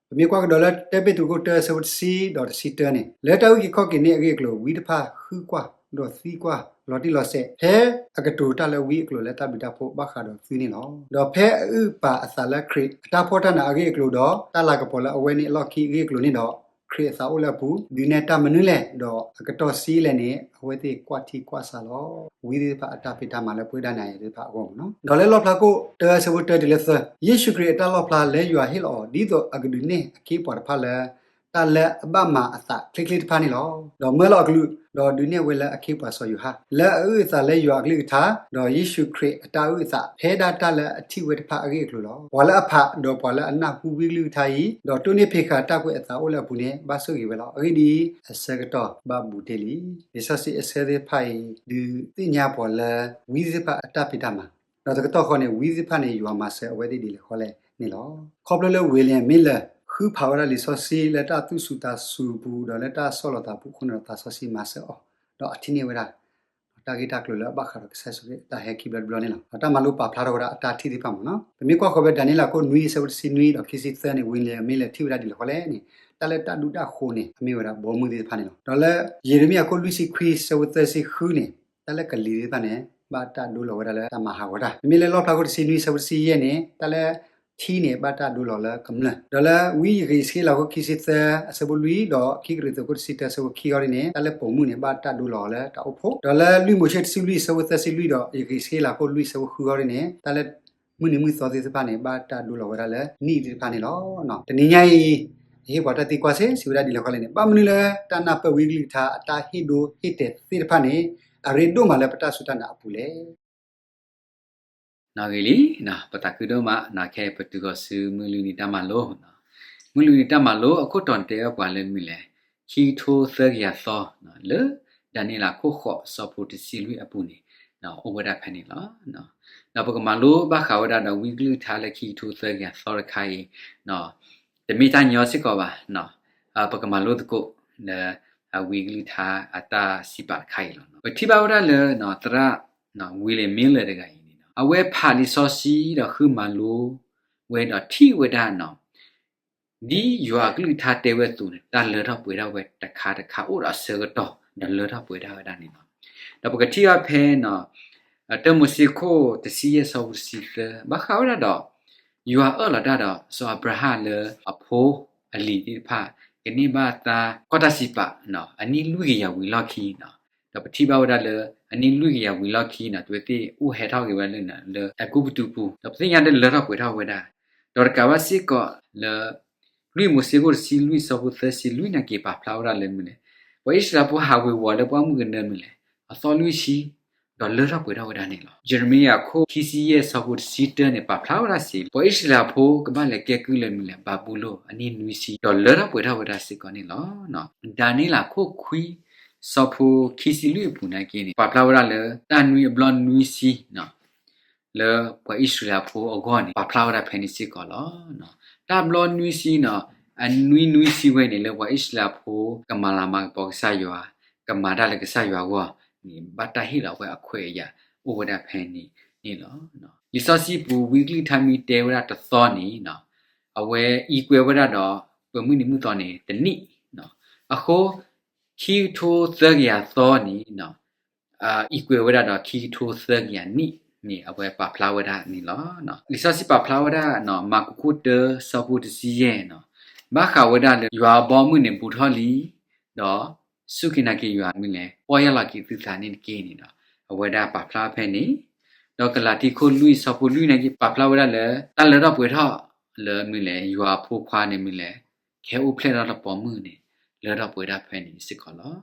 ပမ့ၢ်ကွၢ်ကဒီးလၢတၢပ့းတရူးခိၣ်တၢ ဆၢဖိတဆံဒီးတဆံတၢန့ၣ်, လၢတၢ်အုၣ်က့ၤခီၣ်က့ၤန့ၢ်အဂ့ၢ်အကျိၤ ဝံသ့ၣ်တဖၣ်ဃုကွၢ် ဒီးသံကွၢ်လီၤတံၢ်လီၤဆဲး ဖဲအကတိၤတၢ်လၢဝံအကျိၤလၢတၢ်ဘျုးတၢ်ဖှိၣ်ဘၣ်ဃးဒီးသုန့ၣ်လီၤ. ဒီးဖဲအအုၣ်ပာ်အသးလၢခရံာ်အတၢ်ဖှီၣ်တၢ်နးအဂ့ၢ်အကျိၤဒီး တၢ်လၤကပီၤလၢအဝဲန့ၣ်အလီၢ်ခံအဂ့ၢ်အကျိၤန့ၣ်ဒီး ခရံာ်အသးအိၣ်လၢအပူၤ ဒုးနဲၣ်တၢ်မနုၤလဲၣ် ဒီးအကတီၢ်စံးလဲၣ်န့ၣ် အဝဲသ့ၣ်ကွၢ်ထံကွၢ်ဆးလီၤ ဝံသ့ၣ်တဖၣ်အတၢ်ဖံးတၢ်မၤလၢပဝဲဒၣ်နၤယၤသ့ၣ်တဖၣ်အဂီၢ်မ့ၢ်နီၤ. ဒီးလၢလီၣ်ဖျါခိၣ်တၢ ဆၢဖိတၢတုၤလၢသၢ, ယ့ၣ်ၡူးခရံာ်အတၢ်လီၣ်ဖျါလၢယွၤဟ့ၣ်လီၤအီၤ ဒ်သိးအကဒုးနဲၣ်အခ့အပှၤတဖၣ်လၢ တၢ်လၢအဘၣ်မၤအသးချ့ချ့တဖၣ်န့ၣ်လီၤ. ဒီးမၢလီၤအကလူး, ဒီးဒုးနဲၣ်ဝဲလၢအခ့အပှၤစီၤယိၤဟၣ် လၢအအုၣ်အသးလၢယွၤအကလုၢ်ကထါ, ဒီးယ့ၣ်ၡူးခရံာ်အတၢ်အုၣ်အသး ဖဲဒၣ်တၢ်လၢအထံၣ်ဝဲတဖၣ်အဂ့ၢ်အကျိၤလီၤ. ပှၤလၢအဖး ဒီးပှၤလၢအနၢ်ဟူဝံအကလုၢ်ကထါအံၤ, ဒီးတိၢ်နီၣ်ဖံးဃာ်တၢ်ကွဲးအသးအိၣ်လၢအပူၤန့ၣ် ဘၣ်ဆိၣ်ဂ့ၤဝဲလီၤ. အဂ့ၢ်ဒ်အံၤ, အဆၢကတီၢ်ဘၣ်ဘူးတ့ၢ်လံ. လံာ်စီဆှံအဆၢသ့ၣ်တဖၣ်အံၤ ဒုးသ့ၣ်ညါပှၤလၢ ဝံသ့ၣ်တဖၣ်အတၢ်ဖံးတၢ်မၤ, ဒီးတကတီၢ်ဃီန့ၣ် ဝံသ့ၣ်တဖၣ်န့ၣ် ယွၤမၤစၢၤအဝဲသ့ၣ်ဒ်လဲၣ်ဃီလဲၣ်န့ၣ်လီၤ. ခီဖျိလၢ William Miller ဃုဖးဝဲဒၣ်လံာ်စီဆှံလၢတၢ်သူၣ်ဆူၣ်သးဆူၣ်အပူၤ ဒီးလၢတၢ်ဆီၣ်လီၤသးအပူၤအဃိန့ၣ်ဒီး သးစီဆှံမၤစၢၤအီၤ, ဒီးအထံၣ်န့ၢ်ဝဲဒၣ် တၢ်ဂ့ၢ်တၢ်ကျိၤလၢအဘၣ်ဃးဒီးကစၢ်ယ့ၣ်ၡူးခရံာ်အတၢ်ဟဲခံဘျီတဘျီန့ၣ်လီၤ. ဒီးတၢ်မၤလိပာ်ဖျါထီၣ်ဝဲဒၣ်အတၢ်ထံၣ်သ့ၣ်တဖၣ်မ့ၢ်နီၤ. ပမ့ၢ်ကွၢ်ဃီၤဖဲဒၤနံးယ့လးခိၣ်နွံ ဆၢဖိတဆံနွံဒီးခံဆံသၢန့ၣ် William Miller ထံၣ်ဝဲဒၣ်ဒ်လဲၣ်ဃီလဲၣ်န့ၣ်, တၢ်လၢတၢ်ဒူတၢ်ဃိၤန့ၣ် အမ့ၢ်ဝဲဒၣ်ဘီမုၢ်သ့ၣ်တဖၣ်န့ၣ်လီၤ. ဒီးလၢယံးရမံယၤခိၣ်လွံၢ်ဆံခွံ ဆၢဖိသၢဆံဃုန့ၣ်, တၢ်လၢကလံၤသ့ၣ်တဖၣ်န့ၣ် ဘၣ်တၢ်ဒိလီၤဝဲဒၣ်လၢတၢ်မၤဟးဂီၤတၢ်. မ့မ့ၢ်လၢလီၣ်ဖျါခိၣ်တဆံနွံ ဆၢဖိတဆံယဲၢ်န့ၣ် တၢ်လၢထံန့ၣ် ဘၣ်တၢ်ဒိလီၤလၢကမျၢၢ်. ဒီးလၢဝံယဃ့းစက့လးခိၣ်ခံဆံသၢ အဆၢဖိလွံၢ် ဒီးခံကရံၣ်သူးခိၣ်တဆံတၢ ဆၢဖိခံဃီဒ်န့ၣ် တၢ်လၢပိာ်မုၣ်န့ၣ် ဘၣ်တၢ်ဒိလီၤလၢတၢ်အိၣ်ဖှိၣ်. ဒီးလၢလွံၢ်မိၤၡ့တဆံလွံၢ် ဆၢဖိသၢဆံလွံၢ် ဒီးယဃ့းစက့လးခိၣ်လွံၢ် ဆၢဖိဃုဃီဒ်န့ၣ် တၢ်လၢမုၢ်နံၤမုၢ်သီသ့ၣ်တဖၣ်န့ၣ် ဘၣ်တၢ်ဒိလီၤဝဲဒၣ်လၢနံၣ်သ့ၣ်တဖၣ်န့ၣ်လီၤ. တနံၤညါအံၤ ယဟ့ၣ်ပှၤတၢ်သံကွၢ်စ့ၢ် စံးဝဲဒၣ်ဒ်လဲၣ်ဃီလဲၣ်န့ၣ်, ဘၣ်မနုၤလၢတၢ်နၢ်ပၢၢ်ဝံအကလုၢ်ကထါ အတၢ်ဟ့ၣ်ဒိဟ့ၣ်တဲာ်သ့ၣ်တဖၣ်န့ၣ် အရ့ဒိၣ်မးလၢပတၢ်စူၢ်တၢ်နာ်အပူၤလဲၣ်. နီၣ်ဂ့ၤလံ, ပသးခုဒိၣ်မး နီၣ်ခဲအံၤပတုၤဃီၤဆူမုၢ်လွံၢ်နံၤတၢ်မၤလိ, မုၢ်လွံၢ်နံၤတၢ်မၤလိအခိၣ်တီန့ၣ် တဲဘၣ်ပှၤလၢမနုၤလဲၣ်, ခံကထိသၢကယၤသီ, လၢဒၤနံးယ့လးခိၣ်ဃိး ဆၢဖိတဆံလွံၢ်အပူၤန့ၣ် အိၣ်ဝဲဒၣ်ဖဲန့ၣ်လီၤ. ဒီးပကမၤလိဘၣ်ဃးဝဲဒၣ်ဒီးဝံအကလုၢ်ကထါလၢခံကထိသၢကယၤသီတခါအံၤ, တမ့ၢ်တၢ်ညီစ့ၢ်ကီးဘၣ်, ပကမၤလိသကိးလၢ ဝံအကလုၢ်ကထါအတၢ်စံးပာ်တခါအံၤလီၤ. ပထံၣ်ဘၣ်ဝဲဒၣ်လၢ သရၣ် William Miller တဂၤအံၤန့ၣ် အဝဲဖးလံာ်စီဆှံဒီးဃုမၤလိဝဲဒီးထံၣ်ဝဲဒၣ် ဒ်ယွၤအကလုၢ်ကထါတဲဝဲအသိးန့ၣ် တၢ်လၢထီၣ်ပှဲၤထီၣ်ဝဲတခါတခါအိၣ်ဒီးအဆၢကတီၢ် ဒီးလၢထီၣ်ပှဲၤဒၣ်ဝဲဒၣ်န့ၣ်လီၤ. ဒီးပကထံၣ်ဘၣ်ဖဲ တၢမိၤၡ့ခိၣ်တဆံယဲၢ်ဆၢဖိတဆံသၢ ဘၣ်ဃးဝဲဒၣ်ဒီး ယွၤအၢၣ်လီၤတၢ်ဒီးစီၤအၤဘြၤဟၣ်လၢအဖိအလံၤသ့ၣ်တဖၣ် ကန့ၢ်ဘၣ်တၢ်ကီၢ်တၢ်စံးပာ် အနံၣ်လွံၢ်ကယၤဝံၤလီၢ်ခံန့ၣ်, ဒီးပထံၣ်ဘၣ်ဝဲဒၣ်လၢ အနံၣ်လွံၢ်ကယၤဝံၤလီၢ်ခံန့ၣ် အဝဲသ့ၣ်အိၣ်ဟဲထီၣ်က့ၤဝဲဒၣ်လၢ လၢအဲၤကူပတူးပူၤ ဒီးပသ့ၣ်ညါလၢလၢထီၣ်ပှဲၤထီၣ်ဝဲဒၣ်, ဒီးတကးဘၣ်စ့ၢ်ကီးလၢ လွံၢ်မိၤၡ့ခိၣ်တဆံလွံၢ် ဆၢဖိသၢဆံလွံၢ်နာ်က့ ပာ်ဖျါဝဲဒၣ်လၢမနုၤလဲၣ်, ပှၤအံၣ်စရ့လးဖိဟးဝ့ၤဝီၤလၢပှၢ်မုၢ်ကနၢမနုၤလဲၣ်, အသီလွံၢ်ဆံ ဒီးလၢထီၣ်ပှဲၤထီၣ်ဝဲဒၣ်န့ၣ်လီၤ. ယံးရမံယၤခိၣ်ခံဆံယဲၢ် ဆၢဖိတဆံတၢန့ၣ် ပာ်ဖျါဝဲဒၣ်စ့ၢ် ပှၤအံၣ်စရ့လးဖိကဘၣ်လဲၤကဲကုၢ်လၢမနုၤလဲၣ်, ဘၤဘူလိၣ် အနံၣ်နွံဆံ ဒီးလၢထီၣ်ပှဲၤထီၣ်ဝဲဒၣ်စ့ၢ်ကီးန့ၣ်လီၤ. ဒၤနံးယ့လးခိၣ်ခွံ ဆၢဖိခံဆံလွံၢ်အပူၤနာ်က့န့ၣ် ပာ်ဖျါဝဲဒၣ်လၢ တၢ်နွံအဘျီနွံဆံ လၢပှၤအံၣ်စရ့လးဖိအဂီၢ်န့ၣ် ပာ်ဖျါဝဲဒၣ်ဖဲန့ၣ်စ့ၢ်ကီးလီၤ. တၢ်ဘျီနွံဆံန့ၣ် အနွံနွံဆံဝဲန့ၣ် လၢပှၤအံၣ်စရ့လးဖိ ကမၤလၤမၤကပီၤကစၢ်ယွၤ, ကမၤတၢ်လၢကစၢ်ယွၤအဂီၢ်န့ၣ် ဘၣ်တၢ်ဟ့ၣ်လီၤဝဲအခွဲးအယာ် အိၣ်ဝဲဒၣ်ဖဲန့ၣ်န့ၣ်လီၤ. လံာ်စီဆှံပူၤ ဝံအကလုၢ်ကထါမ့ၢ်တဲဝဲဒၣ်တသီန့ၣ် အဝဲအံးကွဲးဝဲဒၣ်ဒီး ပှဲၤမုၢ်နံၤမုၢ်သီန့ၣ် တနံၣ်, အဃိ ခံကထိသၢကယၤသီန့ၣ် အံးကွဲးဝဲဒၣ်ဒီးခံကထိသၢကယၤနံၣ်န့ၣ် အဝဲပာ်ဖျါဝဲဒၣ်န့ၣ်လီၤ. လံာ်စီဆှံပာ်ဖျါဝဲဒၣ် မၢ်ကူးခိၣ်တၢ ဆၢဖိတဆံယဲၢ်န့ၣ် ဘၣ်ဃးဝဲဒၣ်လၢ ယွၤအဘီအမုၢ်န့ၣ်ဘူးထီၣ်လံ, ဒီးစူၢ်က့ၤနာ်က့ၤယွၤမနုၤလဲၣ်, ပီၢ်ယၢ်လီၤက့ၤသုသးန့ၣ်တက့ၢ်န့ၣ်ဒီး အဝဲဒၣ်ပာ်ဖျါဖဲန့ၣ် ဒီးကလၤတံခိၣ်လွံၢ်ဆၢဖိလွံၢ်န့ၣ် ပာ်ဖျါဝဲဒၣ်လၢ တၢ်လၢထီၣ်ပှဲၤထီၣ်လၢမနုၤလဲၣ် ယွၤအဖိခွါန့ၣ်မနုၤလဲၣ် ကဟဲအိၣ်ဖျဲၣ်ထီၣ်တၢ်ပိာ်မုၣ်န့ၣ် လၢထီၣ်ပှဲၤဒၣ်ဖဲန့ၣ်စ့ၢ်ကီးလီၤ.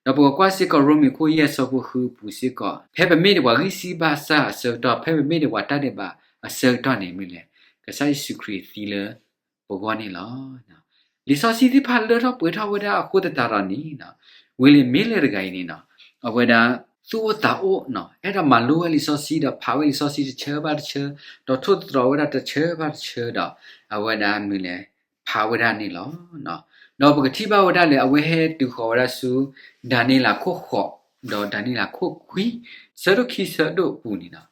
ဒီးပကကွၢ်စ့ၢ်ကီး ရိမ့ၤခိၣ်ယဲၢ်ဆၢဖိဃုပူၤစ့ၢ်ကီး ဖဲပမ့ၢ်ဒံးပှၤဂံၢ်စၢ်ဘါစၢ်အဆၢကတီၢ် ဖဲပမ့ၢ်ဒံးပှၤတၢ်ဒဲးဘးအဆၢကတီၢ်န့ၣ်မနုၤလဲၣ် ကစၢ်ယ့ၣ်ၡူးခရံာ်သံလၢပဂီၢ်န့ၣ်လီၤ. လံာ်စီဆှံသ့ၣ်တဖၣ်လၢထီၣ်ပှဲၤထီၣ်ဝဲဒၣ်အဃိသတးဒီးန့ၣ် ဝံၤလံၤမ့လၢာ်တဂၤအံၤန့ၣ် အဝဲဒၣ်သူၣ်အိၣ်သးအိၣ် အဲၣ်ဒိးမၤလိဝဲလံာ်စီဆှံဒီးဖးဝဲလံာ်စီဆှံတဆၢဘၣ်တဆၢ ဒီးထိၣ်သတြီၤဝဲဒၣ်တဆၢဘၣ်တဆၢဒီး အဝဲဒၣ်မနုၤလဲၣ် ဖးဝဲဒၣ်န့ၣ်လီၤ. ဒီးပကထံၣ်ဘၣ်ဝဲဒၣ်လၢအဝဲဟဲတုၤဃီၤဝဲဒၣ်ဆူ ဒၤနံးယ့လးခိၣ်ဃိး ဒီးဒၤနံးယ့လးခိၣ်ခွံ ဆၢဒိၣ်ခံဆၢဒိၣ်အပူၤန့ၣ်လီၤ.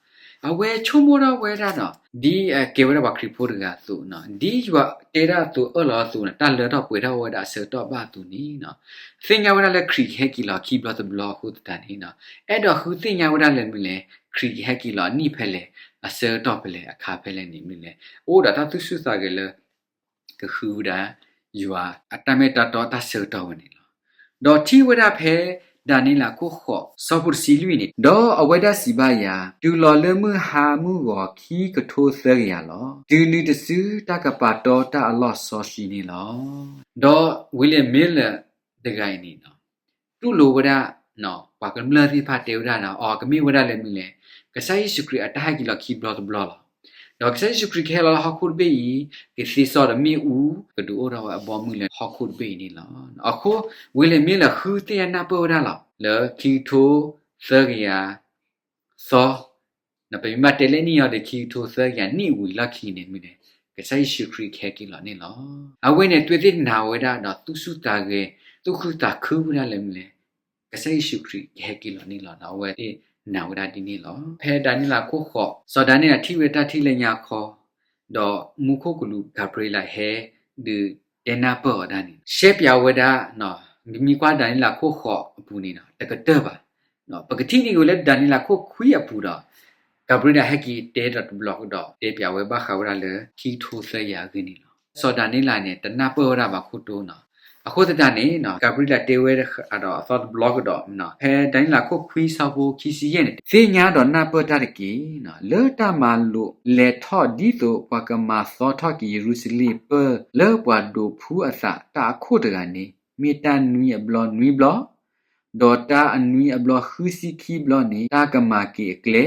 အဝဲဆိကမိၣ်ထီၣ်ဝဲဒၣ်ဒီး ဒ်အကဲဝဲဒၣ်ပှၤခရံာ်ဖိတဂၤအသိး ဒ်ယွၤတဲဒၣ်အသိးအၢၣ်လီၤအသိးန့ၣ် တၢ်လၢထီၣ်ပှဲၤထီၣ်ဝဲဒၣ်အဆၢကတီၢ်ဘၣ်အသိးန့ၣ် သ့ၣ်ညါဝဲဒၣ်လၢခရံာ်ကဟဲက့ၤလီၤခံဘျီတဘျီအဃိသတးန့ၣ် အဲၣ်ဒိးဃုသ့ၣ်ညါဝဲဒၣ်လၢမနုၤလဲၣ် ခရံာ်ကဟဲက့ၤလီၤအနံၣ်ဖဲလဲၣ် အဆၢကတီၢ်ဖဲလဲၣ် အခါဖဲလဲၣ်န့ၣ်မနုၤလဲၣ် အိၣ်ဒီးတၢ်သူၣ်ဆူၣ်သးဂဲၤလၢ ကဃုဝဲဒၣ် ယွၤအတၢ်မ့ၢ်တၢ်တီတၢ်ဆၢကတီၢ်ဝဲန့ၣ်လီၤ. ဒီးထံၣ်ဝဲဒၣ်ဖဲ ဒၤနံးယ့လးခိၣ်ဃိး ဆၢဖိတဆံလွံၢ်န့ၣ် ဒီးအဝဲဒၣ်စံးဘၣ်ယၤ, တုၤလီၤလၢမုၢ်ဟါမုၢ်ဂီၤခံကထိသၢကယၤလီၤ. တုၤနုၤတစုတၢ်ကပာ်တီတၢ်အလီၢ်စီဆှံန့ၣ်လီၤ. ဒီးဝံၤလံၤမ့လၢာ်တဂၤအံၤန့ၣ် တူၢ်လိာ်ဝဲဒၣ် ပှၤကမျၢၢ်သ့ၣ်တဖၣ်တဲဝဲဒၣ်ဒီး အီၤကမ့ၢ်ဝဲဒၣ်လၢမနုၤလဲၣ်, ကစၢ်ယ့ၣ်ၡူးခရံာ်အတၢ်ဟဲက့ၤလီၤခံဘျီတဘျီလီၤ. ဒီးကစၢ်ယ့ၣ်ၡူးခရံာ်ကဟဲလီၤလၢဟီၣ်ခိၣ်တဘ့ၣ်အံၤ ကသ့စီဒီးမ့ၣ်အူ ကဒုးအိၣ်ထီၣ်ဝဲအဘီအမုၢ်လၢဟီၣ်ခိၣ်တဘ့ၣ်အံၤန့ၣ်လီၤ. အဃိ ဝံၤလံၤမ့လၢာ်ဃုသ့ၣ်ညါနၢ်ပၢၢ်ဝဲဒၣ်လီၤ. လၢခံကထိသၢကယၤသီ ပမ့ၢ်ဘၣ်တဲလၢနံၣ်အီၤဒီး ခံကထိသၢကယၤနံၣ်ဝံၤလီၢ်ခံန့ၣ်မနုၤလဲၣ်, ကစၢ်ယ့ၣ်ၡူးခရံာ်ကဟဲက့ၤလီၤန့ၣ်လီၤ. အဝဲန့ၣ် အဝဲသ့ၣ်နာ်ဝဲဒၣ်ဒီးသူၣ်ဆူၣ်သးဂဲၤ သူၣ်ခုသးခုဝဲဒၣ်လၢမနုၤလဲၣ်, ကစၢ်ယ့ၣ်ၡူးခရံာ်ကဟဲက့ၤလီၤန့ၣ်လီၤ. အဝဲသ့ၣ်နာ်ဝဲဒၣ်ဒ်န့ၣ်လီၤ. ဖဲဒၤနံးယ့လးခိၣ်ဃိး စီၤဒၤနံးယ့လးထံၣ်ဝဲတၢ်ထံၣ်လၢညါခီ ဒီးမူခိၣ်ကလူးကၤဘြံၤလးဟဲ ဒုးတဲနၢ်ပၢၢ်အီၤဒၣ်န့ၣ် ရှဲပၠးဝဲဒၣ် မ့မ့ၢ်ကွၢ်ဒၤနံးယ့လးခိၣ်ဃိးအပူၤန့ၣ် တကတၢၢ်ဘၣ်. ပကထံၣ်န့ၢ်က့ၤဝဲလၢဒၤနံးယ့လးခိၣ်ခွံအပူၤဒီး ကၤဘြံၤလးဟဲက့ၤတဲဒီးတဘျီကဒီး တဲပၠးဝဲဘၣ်ဃးဝဲဒၣ်လၢခံကထိသၢကယၤအဂ့ၢ်န့ၣ်လီၤ. စီၤဒၤနံးယ့လးန့ၣ် တနၢ်ပၢၢ်ဝဲဒၣ်ဘၣ်ခိၣ်တိနီၤ. အဃိသတးန့ၣ် ကၤဘြံၤလးတဲဝဲဒီးအသီတဘျီကဒီး ဖဲဒၤနံးယ့လးခိၣ်ခွံဆၢဖိခံဆံယဲၢ်န့ၣ် သ့ၣ်ညါဒီးနၢ်ပၢၢ်တၢ်တက့ၢ်. လၢတၢ်မၤလိာ်လဲၤထီၣ်ဒ်သိးပှၤကမၤသီထီၣ်က့ၤယရူၤၡလ့ၣ်ပၢၢ်လၢပှၤဒိးဖှူအသးတၢ်အခိၣ်တဂၤန့ၣ် မ့ၢ်တၢ်နွံအဘျီနွံဘျီ, ဒီးတၢ်အနွံအဘျီဃုဆံခံဘျီန့ၣ် တၢ်ကမၤက့ၤအကျဲ,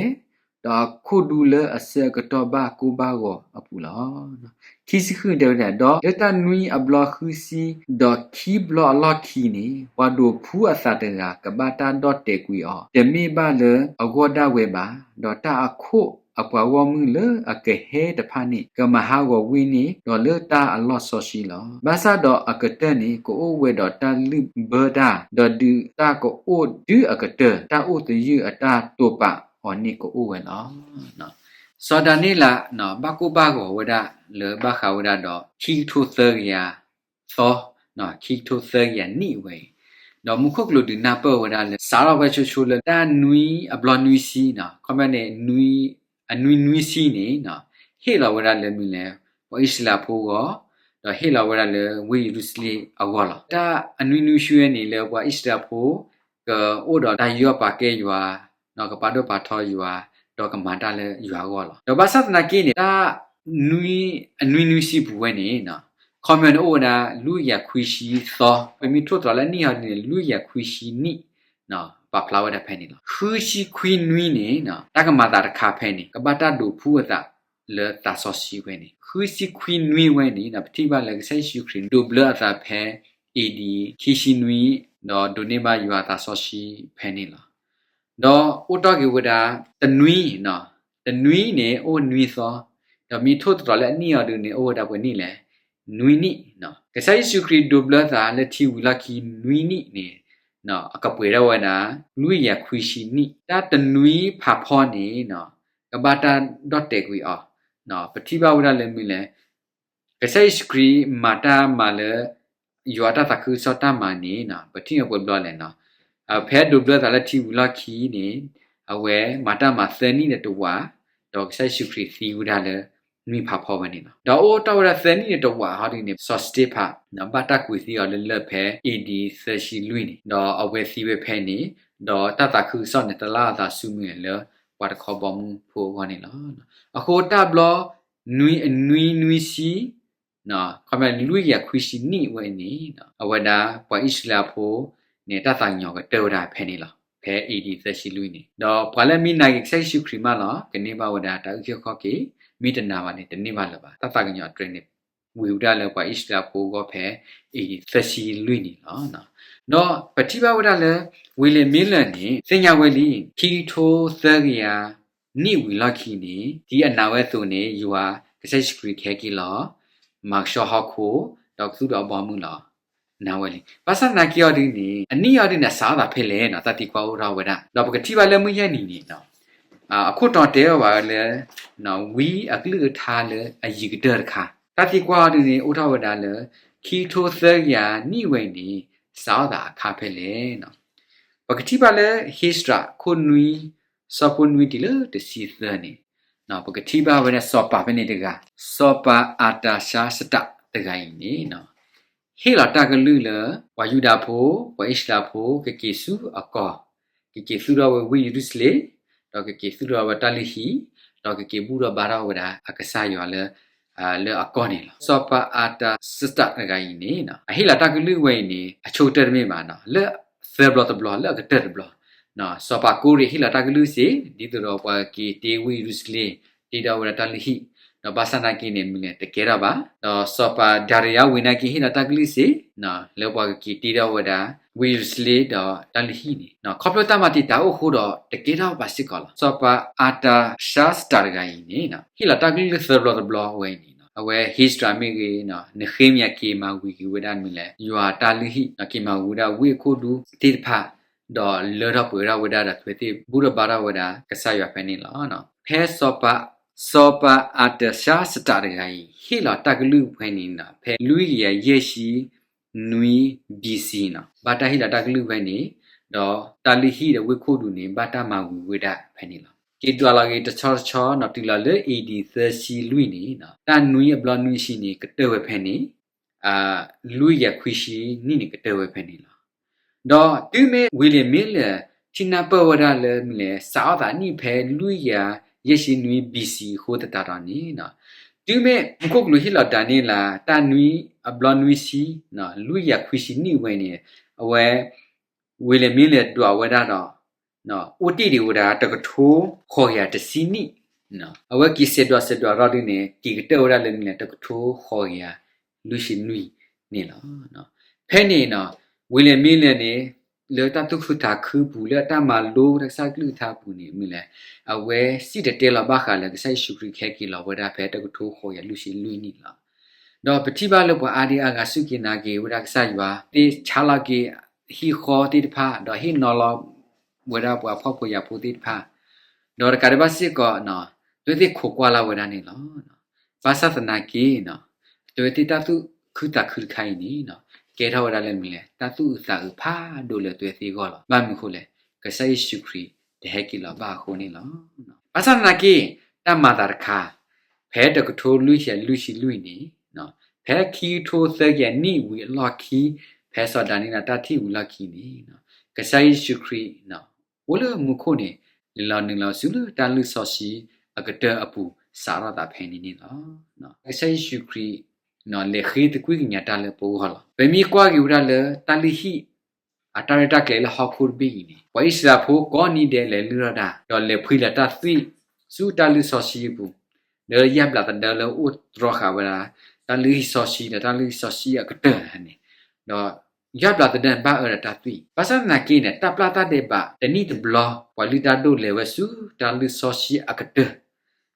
ဒီးအခိၣ်ဒူလၢအဆၢအကတီၢ်ဘၣ်ကိၢ်ဘၣ်ဂီၤအပူၤလီၤ. ခံဆံဃုတဲဝဲဒၣ်, ဒီးလၢတၢ်နွံအဘျီဃုဆံ ဒီးခံဘျီအလီၢ်ခံန့ၣ် ပှၤဒိးဖှူအသးတဂၤ ကဘၣ်တၢ်ဒီၣ်တဲာ်ကွံာ်အီၤ, တမ့ၢ်ဘၣ်လၢအဂီၢ်ဒၣ်ဝဲဘၣ်, ဒီးတၢ်အခိၣ်အပှၤဂီၢ်မုၢ်လၢအကဟဲတဖၣ်န့ၣ် ကမၤဟးဂီၤဝ့ၢ်န့ၣ် ဒီးလၢတၢ်အလီၢ်စီဆှံလီၤ. ဘၣ်ဆၣ်ဒီးအကတၢၢ်န့ၣ် ကအိၣ်ဝဲဒီးတၢ်လုၢ်ဘၢတၢ်, ဒီးဒုးတၢ်ကအိၣ်တုၤအကတၢၢ်, တၢ်အိၣ်သယုၢ်အတၢ်တိာ်ပာ်အီၤန့ၣ်ကအိၣ်ဝဲလီၤ. စီၤဒၤနံးယ့လး ဘၣ်ကိၢ်ဘၣ်ဂီၤဝဲဒၣ်လၢဘၣ်ဃးဝဲဒၣ်ဒီး ခံကထိသၢကယၤသီ, ခံကထိသၢကယၤနံၣ်ဝဲအံၤ, ဒီးမူခိၣ်ကလူးဒုးနၢ်ပၢၢ်ဝဲဒၣ်လၢ စးထီၣ်ဝဲဆိဆိလၢတၢ်နွံအဘျီနွံဆံ, ခီပညီန့ၣ် အနွံနွံဆံန့ၣ် ဟ့ၣ်လီၤဝဲဒၣ်လၢမနုၤလဲၣ်, ပှၤအံၣ်စရ့လးဖိအဂီၢ်, ဒီးဟ့ၣ်လီၤဝဲဒၣ်လၢဝ့ၢ်ယရူၤၡလ့ၣ်အဂီၢ်လီၤ. တၢ်အနွံနွံဆံဝဲန့ၣ် လၢပှၤအံၣ်စရ့လးဖိ ကအိၣ်ဒီးတၢ်ယူးယီၣ်ပာ်ကဲယွၤ, ကပာ်ဒိၣ်ပာ်ထီယွၤ, ဒီးကမၤတၢ်လၢယွၤအဂီၢ်လီၤ. ဒီးဘၣ်ဆၣ်သနာ်က့န့ၣ် တၢ် အနွံနွံဆံပူၤဝဲန့ၣ် ခီပညီန့ၣ်အိၣ်ဝဲဒၣ် လွံၢ်ကယၤခွံဆံသီ, ပမ့ၢ်ထိၣ်သတြီၤလၢအနံၣ်အီၤဒ်န့ၣ် လွံၢ်ကယၤခွံဆံနံၣ် ပာ်ဖျါဝဲဒၣ်ဖဲန့ၣ်လီၤ. ဃုဆံခွံနွံန့ၣ် တၢ်ကမၤအသးတခါဖဲန့ၣ် ကဘၣ်တၢ်ဒိးဖှူအသးလၢသးစီဆှံဝဲန့ၣ်, ဃုဆံခွံနွံဝဲန့ၣ် ပထံၣ်ဘၣ်လၢကစၢ်ယ့ၣ်ၡူးခရံာ်ဒိးဘျၢအသးဖဲ A.D. ခံဆံနွံ, ဒီးဒိးန့ၢ်ဘၣ်ယွၤအသးစီဆှံဖဲန့ၣ်လီၤ. ဒီးအိၣ်တ့ၢ်က့ၤဝဲဒၣ် တနွံ, တနွံန့ၣ်အိၣ်နွံသီ, ဒီးမ့ၢ်ထိၣ်သတြီၤလၢအနံၣ်အီၤဒ်န့ၣ် အိၣ်ဝဲဒၣ်ပှဲၤနံၣ်လဲၣ်, နွံနံၣ်. ကစၢ်ယ့ၣ်ၡူးခရံာ်ဒိးဘျၢသးလၢထံဝံၤလီၢ်ခံနွံနံၣ်န့ၣ် အကပှဲၤထီၣ်ဝဲဒၣ် လွံၢ်ကယၤခွံဆံနံၣ်. တၢ်တနွံဖးဖီန့ၣ် ကဘၣ်တၢ်ဒီၣ်တဲာ်ကွံာ်အီၤ, ပထံၣ်ဘၣ်ဝဲဒၣ်လၢမနုၤလဲၣ်, ကစၢ်ယ့ၣ်ၡူးခရံာ်မၤတၢ်မၤလၢ ယွၤအတၢ်သးခုကစီၣ်တၢ်မၤန့ၣ် ပထံၣ်အီၤပှဲၤဘျီလဲၣ်နီၤ. ဖဲဒိးဘျၢသးလၢထံဝံၤလီၢ်ခံန့ၣ် အဝဲမၤတၢ်မၤသၢနံၣ်ဒီးတဝာ်, ဒီးကစၢ်ယ့ၣ်ၡူးခရံာ်သံဝဲဒၣ်လၢနွံဖးဖီဝဲန့ၣ်လီၤ. ဒီးအိၣ်တ့ၢ်ဝဲဒၣ်သၢနံၣ်ဒီးတဝာ်ဟီဒ်န့ၣ် စီၤစတ့ဖၣ် ဘၣ်တၢ်ကွံာ်သံအီၤလၢလၢၢ်ဖဲ A.D. သၢဆံလွံၢ်န့ၣ်, ဒီးအဝဲသံဝဲဖဲန့ၣ်, ဒီးတၢ်သးခုကစီၣ်န့ၣ် တလၢအသးဆူမုၢ်လၢ ပှၤတခီဘီမုၢ်ဖိအဂီၢ်န့ၣ်လီၤ. အဃိတၢ်ဘျီ နွံ နွံ နွံဆံ ခီပညီ လွံၢ်ကယၤခွံဆံနံၣ်ဝဲအံၤန့ၣ် အဝဲဒၣ်ပှၤအံၣ်စရ့လးဖိန့ၣ် တၢ်သးကညီၤကတၢၢ်ဝဲဒၣ်ဖဲန့ၣ်လီၤ. ဖဲ A D သၢဆံလွံၢ်န့ၣ် ဒီးပှၤလၢအမ့ၢ်နာ်က့ၤကစၢ်ယ့ၣ်ၡူးခရံာ်မးလီၤ ကန့ၢ်ဘၣ်ဝဲဒၣ်တၢ်အုၣ်က့ၤခီၣ်က့ၤ, မ့ၢ်တနာ်ဘၣ်န့ၣ် တန့ၢ်ဘၣ်လၢၤဘၣ်. တၢ်သးကညီၤအတြဲၤန့ၣ် ဝံၤဝဲဒၣ်လၢပှၤအံၣ်စရ့လးဖိအဂီၢ်ဖဲ A D သၢဆံလွံၢ်န့ၣ်လီၤ. ဒီးပထံၣ်ဘၣ်ဝဲဒၣ်လၢ William Miller န့ၣ် သ့ၣ်ညါဝဲလံ ခံကထိသၢကယၤနံၣ်ဝံၤလီၢ်ခံန့ၣ် ဒ်အနာ်ဝဲအသိးန့ၣ် ယွၤကစၢ်ယ့ၣ်ၡူးခရံာ်ကဟဲက့ၤလီၤ မၤကဆှီဟီၣ်ခိၣ် ဒီးကသူၣ်ထီၣ်အဘီအမုၢ်လီၤ. နာ်ဝဲလံ. ဘၣ်ဆၣ်သနာ်က့အီၤဒ်န့ၣ် အနံၣ်အီၤဒ်န့ၣ် စးထီၣ်သးဖဲလဲၣ်နီၤ တၢ်သံကွၢ်အိၣ်ထီၣ်ဝဲဒၣ်. ဒီးပကထံၣ်ဘၣ်လၢမုၢ်ယဲၢ်နံၤန့ၣ် အခိၣ်တီတဲအီၤဘၣ်ဝဲလၢ ဝံအကလုၢ်ကထါလၢအယံၤကတၢၢ်တခါ, တၢ်သံကွၢ်အီၤဒ်န့ၣ် အိၣ်ထီၣ်ဝဲဒၣ်လၢ ခံကထိသၢကယၤနံၣ်ဝဲအံၤန့ၣ် စးထီၣ်သးအခါဖဲလဲၣ်နီၤ. ပကထံၣ်ဘၣ်လၢ ဟ့းစှၤ ခိၣ်နွံ ဆၢဖိနွံတုၤလၢတဆံသၢန့ၣ် ပကထံၣ်ဘၣ်ဝဲဒၣ်စီၤပၤဖဲန့ၣ်တဂၤ, စီၤပၤအၤတၡါစတးတဂၤအံၤန့ၣ် ဟ့ၣ်လီၤတၢ်ကလုၢ်လၢ ပှၤယူဒၤဖိ ပှၤအံၣ်စရ့လးဖိ ကက့ၤဆူအကီၢ်, ကက့ၤသူၣ်ထီၣ်ဝဲဝ့ၢ်ယရူၤၡလ့ၣ်, ဒီးကက့ၤသူၣ်ထီၣ်ဝဲတၢ်လုၢ်ဟံၣ်, ဒီးကက့ၤဘူၣ်ထီၣ်ဘါထီၣ်ဝဲဒၣ်အကစၢ်ယွၤလၢ လၢအကီၢ်န့ၣ်လီၤ. စီၤပၤအၤတၡါစတးတဂၤအံၤန့ၣ် အဟ့ၣ်လီၤတၢ်ကလုၢ်ဝဲအံၤန့ၣ် အဆိကတၢၢ်တမ့ၢ်ဘၣ်နီၤ, လၢသၢဘျီတဘျီ လၢအကတၢၢ်တဘျီ စီၤပၤကိရ့ၣ်ဟ့ၣ်လီၤတၢ်ကလုၢ်စ့ၢ် ဒ်သိးဒီးပှၤကက့ၤတ့ဝ့ၢ်ယရူၤၡလ့ၣ်, တ့ထီၣ်ဝဲဒၣ်တၢ်လုၢ်ဟံၣ်, ဒီးဘၣ်ဆၣ်သနာ်က့န့ၣ် မနုၤလဲၣ် တကဲထီၣ်ဘၣ်. ဒီးစီၤပၤဒၤရံယၤဝံၤသနာ်က့ဟ့ၣ်လီၤတၢ်ကလုၢ်စ့ၢ် လၢပှၤကက့ၤတ့ထီၣ်ဝဲဒၣ် ဝ့ၢ်ယရူၤၡလ့ၣ်ဒီးတၢ်လုၢ်ဟံၣ်န့ၣ် ခီဖျိတၢ်မၤတံာ်တာ်အိၣ်အဃိဒီး တကဲထီၣ်ဘၣ်စ့ၢ်ကီးလီၤ. စီၤပၤအၤတၡါစတးတဂၤအံၤန့ၣ် ဟ့ၣ်လီၤတၢ်ကလုၢ်လၢသၢဘျီတဘျီဝဲအံၤန့ၣ် အဝဲဟ့းစှၤမ့ၢ်ဂ့ၤ, နဃ့မယၤက့ၤမၤဝံၤက့ၤဝဲဒၣ်မနုၤလဲၣ် ယွၤတၢ်လုၢ်ဟံၣ်, က့ၤမၤဝံၤဝဲဒၣ်ဝ့ၢ်အခိၣ်ဒူသ့ၣ်တဖၣ်, ဒီးလၢထီၣ်ပှဲၤဝဲဒၣ်ဝဲဒၣ်ဒီး သုဝဲသ့ၣ်ဘူၣ်ထီၣ်ဘါထီၣ်ဝဲဒၣ်ကစၢ်ယွၤဖဲန့ၣ်လီၤ. ဖဲစီၤပၤ, စီၤပၤအၤတၡါစတးတဂၤအံၤ ဟ့ၣ်လီၤတၢ်ကလုၢ်ဖဲန့ၣ် ဖဲလွံၢ်ကယၤယဲၢ်ဆံနွံ B C နီၤ, ဘၣ်တၢ်ဟ့ၣ်လီၤတၢ်ကလုၢ်ဖဲန့ၣ်, ဒီးတၢ်လုၢ်ဟံၣ်ဒီးဝ့ၢ်ခိၣ်ဒူန့ၣ် ဘၣ်တၢ်မၤဝံၤဝဲဒၣ်ဖဲန့ၣ်လီၤ. က့ၤဒွးလီၤက့ၤတဆီတဆီနီၤ တုၤလီၤလၢ A D သၢဆံလွံၢ်န့ၣ် တၢ်နွံအဘျီနွံဆံန့ၣ် ကတၢၢ်ဝဲဖဲန့ၣ်, လွံၢ်ကယၤခွံဆံနံၣ်န့ၣ် ကတၢၢ်ဝဲဖဲန့ၣ်လီၤ. ဒီးတုၤမ့ၢ် William Miller ထံၣ်နၢ်ပၢၢ်ဝဲဒၣ်လၢမနုၤလဲၣ် စးထီၣ်သးနံၣ်ဖဲလွံၢ်ကယၤယဲၢ်ဆံနွံ B C အဃိသတးဒီးန့ၣ်, တုၤမ့ၢ်မူခိၣ်ကလူးဟ့ၣ်လီၤဒၤနံးယ့လး တၢ်နွံအဘျီနွံဆံ, လွံၢ်ကယၤခွံဆံနံၣ်ဝဲန့ၣ်, အဝဲ William Miller ဒွးဝဲဒၣ်ဒီး အိၣ်တ့ၢ်ဒံးဝဲဒၣ်တကထိဃိးကယၤတဆံနံၣ်, အဝဲက့ၤဆဲးဒွးဆဲးဒွးထီၣ်ဒ်န့ၣ် က့ၤကတၢၢ်ဝဲဒၣ်လၢမနုၤလဲၣ် တကထိဃိးကယၤလွံၢ်ဆံနွံန့ၣ်လီၤ. ဖဲန့ၣ်နီၤ William Miller န့ၣ် လၢတၢ်သူၣ်ခုသးခုပူၤ လၢတၢ်မၤလိတၢ်ကစၢ်ကလုၢ်ကထါပူၤန့ၣ် မနုၤလဲၣ် အဝဲစံၣ်တဲၤတဲလီၤဘၣ်ဃးလၢကစၢ်ယ့ၣ်ၡူးခရံာ်ကဟဲက့ၤလီၤဝဲဒၣ်ဖဲတကထိဃိးကယၤလွံၢ်ဆံလွံၢ်နံၣ်လီၤ. ဒီးပထံၣ်ဘၣ်လၢပှၤအါဒံအါဂၤစူၢ်က့ၤနာ်က့ၤဝဲဒၣ်ကစၢ်ယွၤ သ့ၣ်ဆါလီၤက့ၤဟံၣ်ဃီသ့ၣ်တဖၣ် ဒီးဟ့ၣ်နီၤလီၤဝဲဒၣ်ပှၤဖှီၣ်ဖိယာ်ဖိသ့ၣ်တဖၣ်, ဒီးတကးဒံးဘၣ်စ့ၢ်ကီး အဝဲသ့ၣ်ခိးကွၢ်လၢ်ဝဲဒၣ်န့ၣ်လီၤ. ဘၣ်ဆၣ်သနာ်က့ အဝဲသ့ၣ်တၢ်သူၣ်ခုသးခုတခါအံၤန့ၣ် ကဲထီၣ်ဝဲဒၣ်လၢမနုၤလဲၣ် တၢ်သူၣ်အုးသးအုးဖးဒိၣ်လၢအဝဲသ့ၣ်အဂီၢ်လီၤ. ဘၣ်မနုၤအဃိလဲၣ် ကစၢ်ယ့ၣ်ၡူးခရံာ်တဟဲက့ၤလီၤဘၣ်အဃိန့ၣ်လီၤ. ဘၣ်ဆၣ်သနာ်က့ တၢ်မၤသးတခါ ဖဲတကထိလွံၢ်ဆံလွံၢ်ဆံလွံၢ်န့ၣ် ဖဲခံကထိသၢကယၤနံၣ်ဝံၤအလီၢ်ခံ ဖဲစီၤဒၤနံးယ့လးတၢ်ထံၣ်ဝံၤလီၢ်ခံန့ၣ် ကစၢ်ယ့ၣ်ၡူးခရံာ် အိၣ်လၢမူခိၣ်န့ၣ် လဲၤလီၤနုာ်လီၤဆူလၢတၢ်လုၢ်စီဆှံအကတၢၢ်အပူၤ စးထီၣ်သးဖဲန့ၣ်န့ၣ်လီၤ. ကစၢ်ယ့ၣ်ၡူးခရံာ် လဲၤဃ့သကွံၢ်ကညးတၢ်လၢပဂီၢ်လီၤ. ပမ့ၢ်ကွၢ်က့ၤဝဲဒၣ်လၢတၢ်လုၢ်ဟံၣ် အတၢ်ရဲၣ်တၢ်ကျဲၤလၢဟီၣ်ခိၣ်တဘ့ၣ်အံၤန့ၣ် ပှၤအံၣ်စရ့လးဖိကိးနံၤဒဲးလဲၤလုၢ်ထီၣ်တၢ် ဒီးလဲၤဖှံလီၤတၢ်သွံၣ်ဆူတၢ်လုၢ်စီဆှံအပူၤ လၢယၣ်ဘျးသဒၢလၢအိၣ်တြီဃာ်ဝဲဒၣ် တၢ်လုၢ်ဟံၣ်စီဆှံဒီးတၢ်လုၢ်ဟံၣ်စီဆှံအကတၢၢ်န့ၣ်, ဒီးယၣ်ဘျးသဒၢန့ၣ်ဘၣ်အၢဒီးတၢ်သွံၣ်. ဘၣ်ဆၣ်သနာ်က့န့ၣ် တၢ်ပျၢ်တၢ်ဒဲးဘးတနံၣ်တဘျီ ပှၤလုၢ်တၢ်ဒိၣ်လဲၤဝဲဆူတၢ်လုၢ်စီဆှံအကတၢၢ်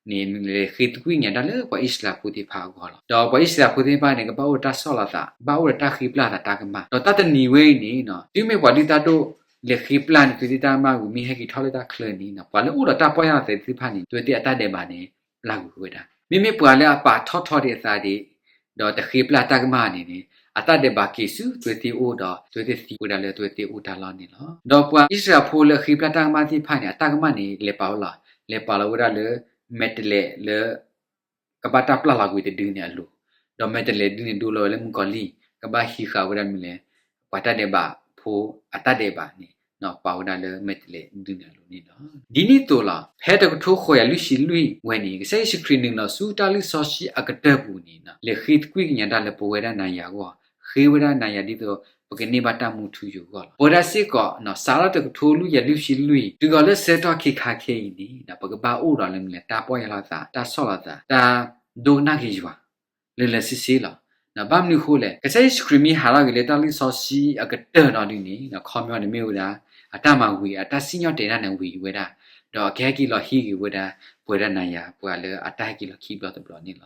န့ၣ် လဲၤဃ့သကွံၢ်ကညးတၢ်လၢပှၤအံၣ်စရ့လးဖိသ့ၣ်တဖၣ်အဂီၢ်လီၤ. ဒီးပှၤအံၣ်စရ့လးဖိသ့ၣ်တဖၣ်န့ၣ် ကဘၣ်အိၣ်ဒီးတၢ်ဆီၣ်လီၤသး ဘၣ်အိၣ်ဒီးတၢ်ဃ့ပျၢ်သးတၢ်ကမၣ်. ဒီးတၢ်တနံၤဝဲအံၤန့ၣ် တုၤမ့ၢ်ပှၤလုၢ်တၢ်ဒိၣ်လဲၤဃ့ပျၢ်န့ၣ် သုးသ့ၣ်တၢ်မၢ်ဝံၤမ့ၢ်ဟဲက့ၤထီၣ်လၢတၢ်ချၢန့ၣ် ပှၤလၢအိၣ်ဒီးတၢ်ပီၢ်ယၢ်လီၤသးသ့ၣ်တဖၣ်န့ၣ် သုးသ့ၣ်အတၢ်ဒဲးဘးန့ၣ် ပျၢ်ကွံာ်ဝဲဒၣ်. မ့မ့ၢ်ပှၤလၢအပာ်ထီၣ်ထီဒံးအသးဒံး ဒီးတဃ့ပျၢ်တၢ်ကမၣ်န့ၣ်န့ၣ် အတၢ်ဒဲးဘးက့ၤဆူသုးသ့ၣ်အိၣ်ဒီး သုးသ့ၣ်သံဝဲဒၣ်လၢသုးသ့ၣ်အိၣ်တၢ်လီၢ်န့ၣ်လီၤ. ဒီးပှၤအံၣ်စရ့လးဖိလၢအဃ့ပျၢ်တၢ်ကမၣ်သ့ၣ်တဖၣ်န့ၣ် အတၢ်ကမၣ်န့ၣ် လဲၤပာ်ဝဲလီၤ, လဲၤပာ်လီၤဝဲဒၣ်လၢ မဲာ်တဲးလဲးလၢ ကဘၣ်တၢ်ပျၢ်လီၤကွံာ်တဒုန့ၣ်အလိၤ, ဒီးမဲာ်တဲးလဲးဒုန့ၣ်ဒိလီၤဝဲလၢမုၣ်ကီၤလံၢ် ကဘၣ်ဟံးဃာ်ဝဲဒၣ်မနုၤလဲၣ် ပှၤတၢ်ဒဲးဘးဖိအတၢ်ဒဲးဘးန့ၣ် ပာ်ဝဲဒၣ်လၢမဲာ်တဲးလဲးဒုးနၢၤအလိၤန့ၣ်လီၤ. ဒ်န့ၣ်အသိးလီၤ, ဖဲတကထိဃိးကယၤလွံၢ်ဆံလွံၢ်ဝဲန့ၣ် ကစၢ်ယ့ၣ်ၡူးခရံာ်နုာ်လီၤဆူတၢ်လုၢ်စီဆှံအကတၢၢ်ပူၤန့ၣ် လဲၤဃ့သကွံၢ်ကညးတၢ်လၢပဝဲဒၣ်နၤယၤအဂီၢ်, ဃ့ဝဲဒၣ်နၤယၤဒ်သိး ပကန့ၢ်ဘၣ်တၢ်မူထူယိာ်အဂီၢ်လီၤ. ပဝဲဒၣ်စ့ၢ်ကီး စးထီၣ်တကထိလွံၢ်ကယၤလွံၢ်ဆံလွံၢ် တုၤဃီၤလၢဆၢကတီၢ်ခဲခါခဲအံၤန့ၣ် ပကဘၣ်အိၣ်ဒီးလၢမနုၤလဲၣ်, တၢ်ပီၢ်ယၢ်လီၤသး, တၢ်ဆီၣ်လီၤသး, တၢ်ဒိကနၣ်က့ၤယွၤ လၢလၢဆ့ဆ့လီၤ. ဘၣ်မနုၤအဃိလဲၣ်, ကစၢ်ယ့ၣ်ၡူးခရံာ်မ့ၢ်ဟးထီၣ်က့ၤလၢတၢ်လုၢ်စီဆှံအကတၢၢ်ဒီးဒုန့ၣ် ခီပညီန့ၣ်မ့ၢ်ဝဲဒၣ် အတၢ်မၤဝံၤ အတၢ်စံၣ်ညီၣ်တဲာ်တၢ်န့ၣ်ဝံၤဝဲဒၣ်, ဒီးအကဟဲက့ၤလီၤဟံးက့ၤဝဲဒၣ် ပဝဲဒၣ်နၤယၤပှၤလၢအတၢ်ဟဲက့ၤလီၤခံဘျီတဘျီန့ၣ်လီၤ.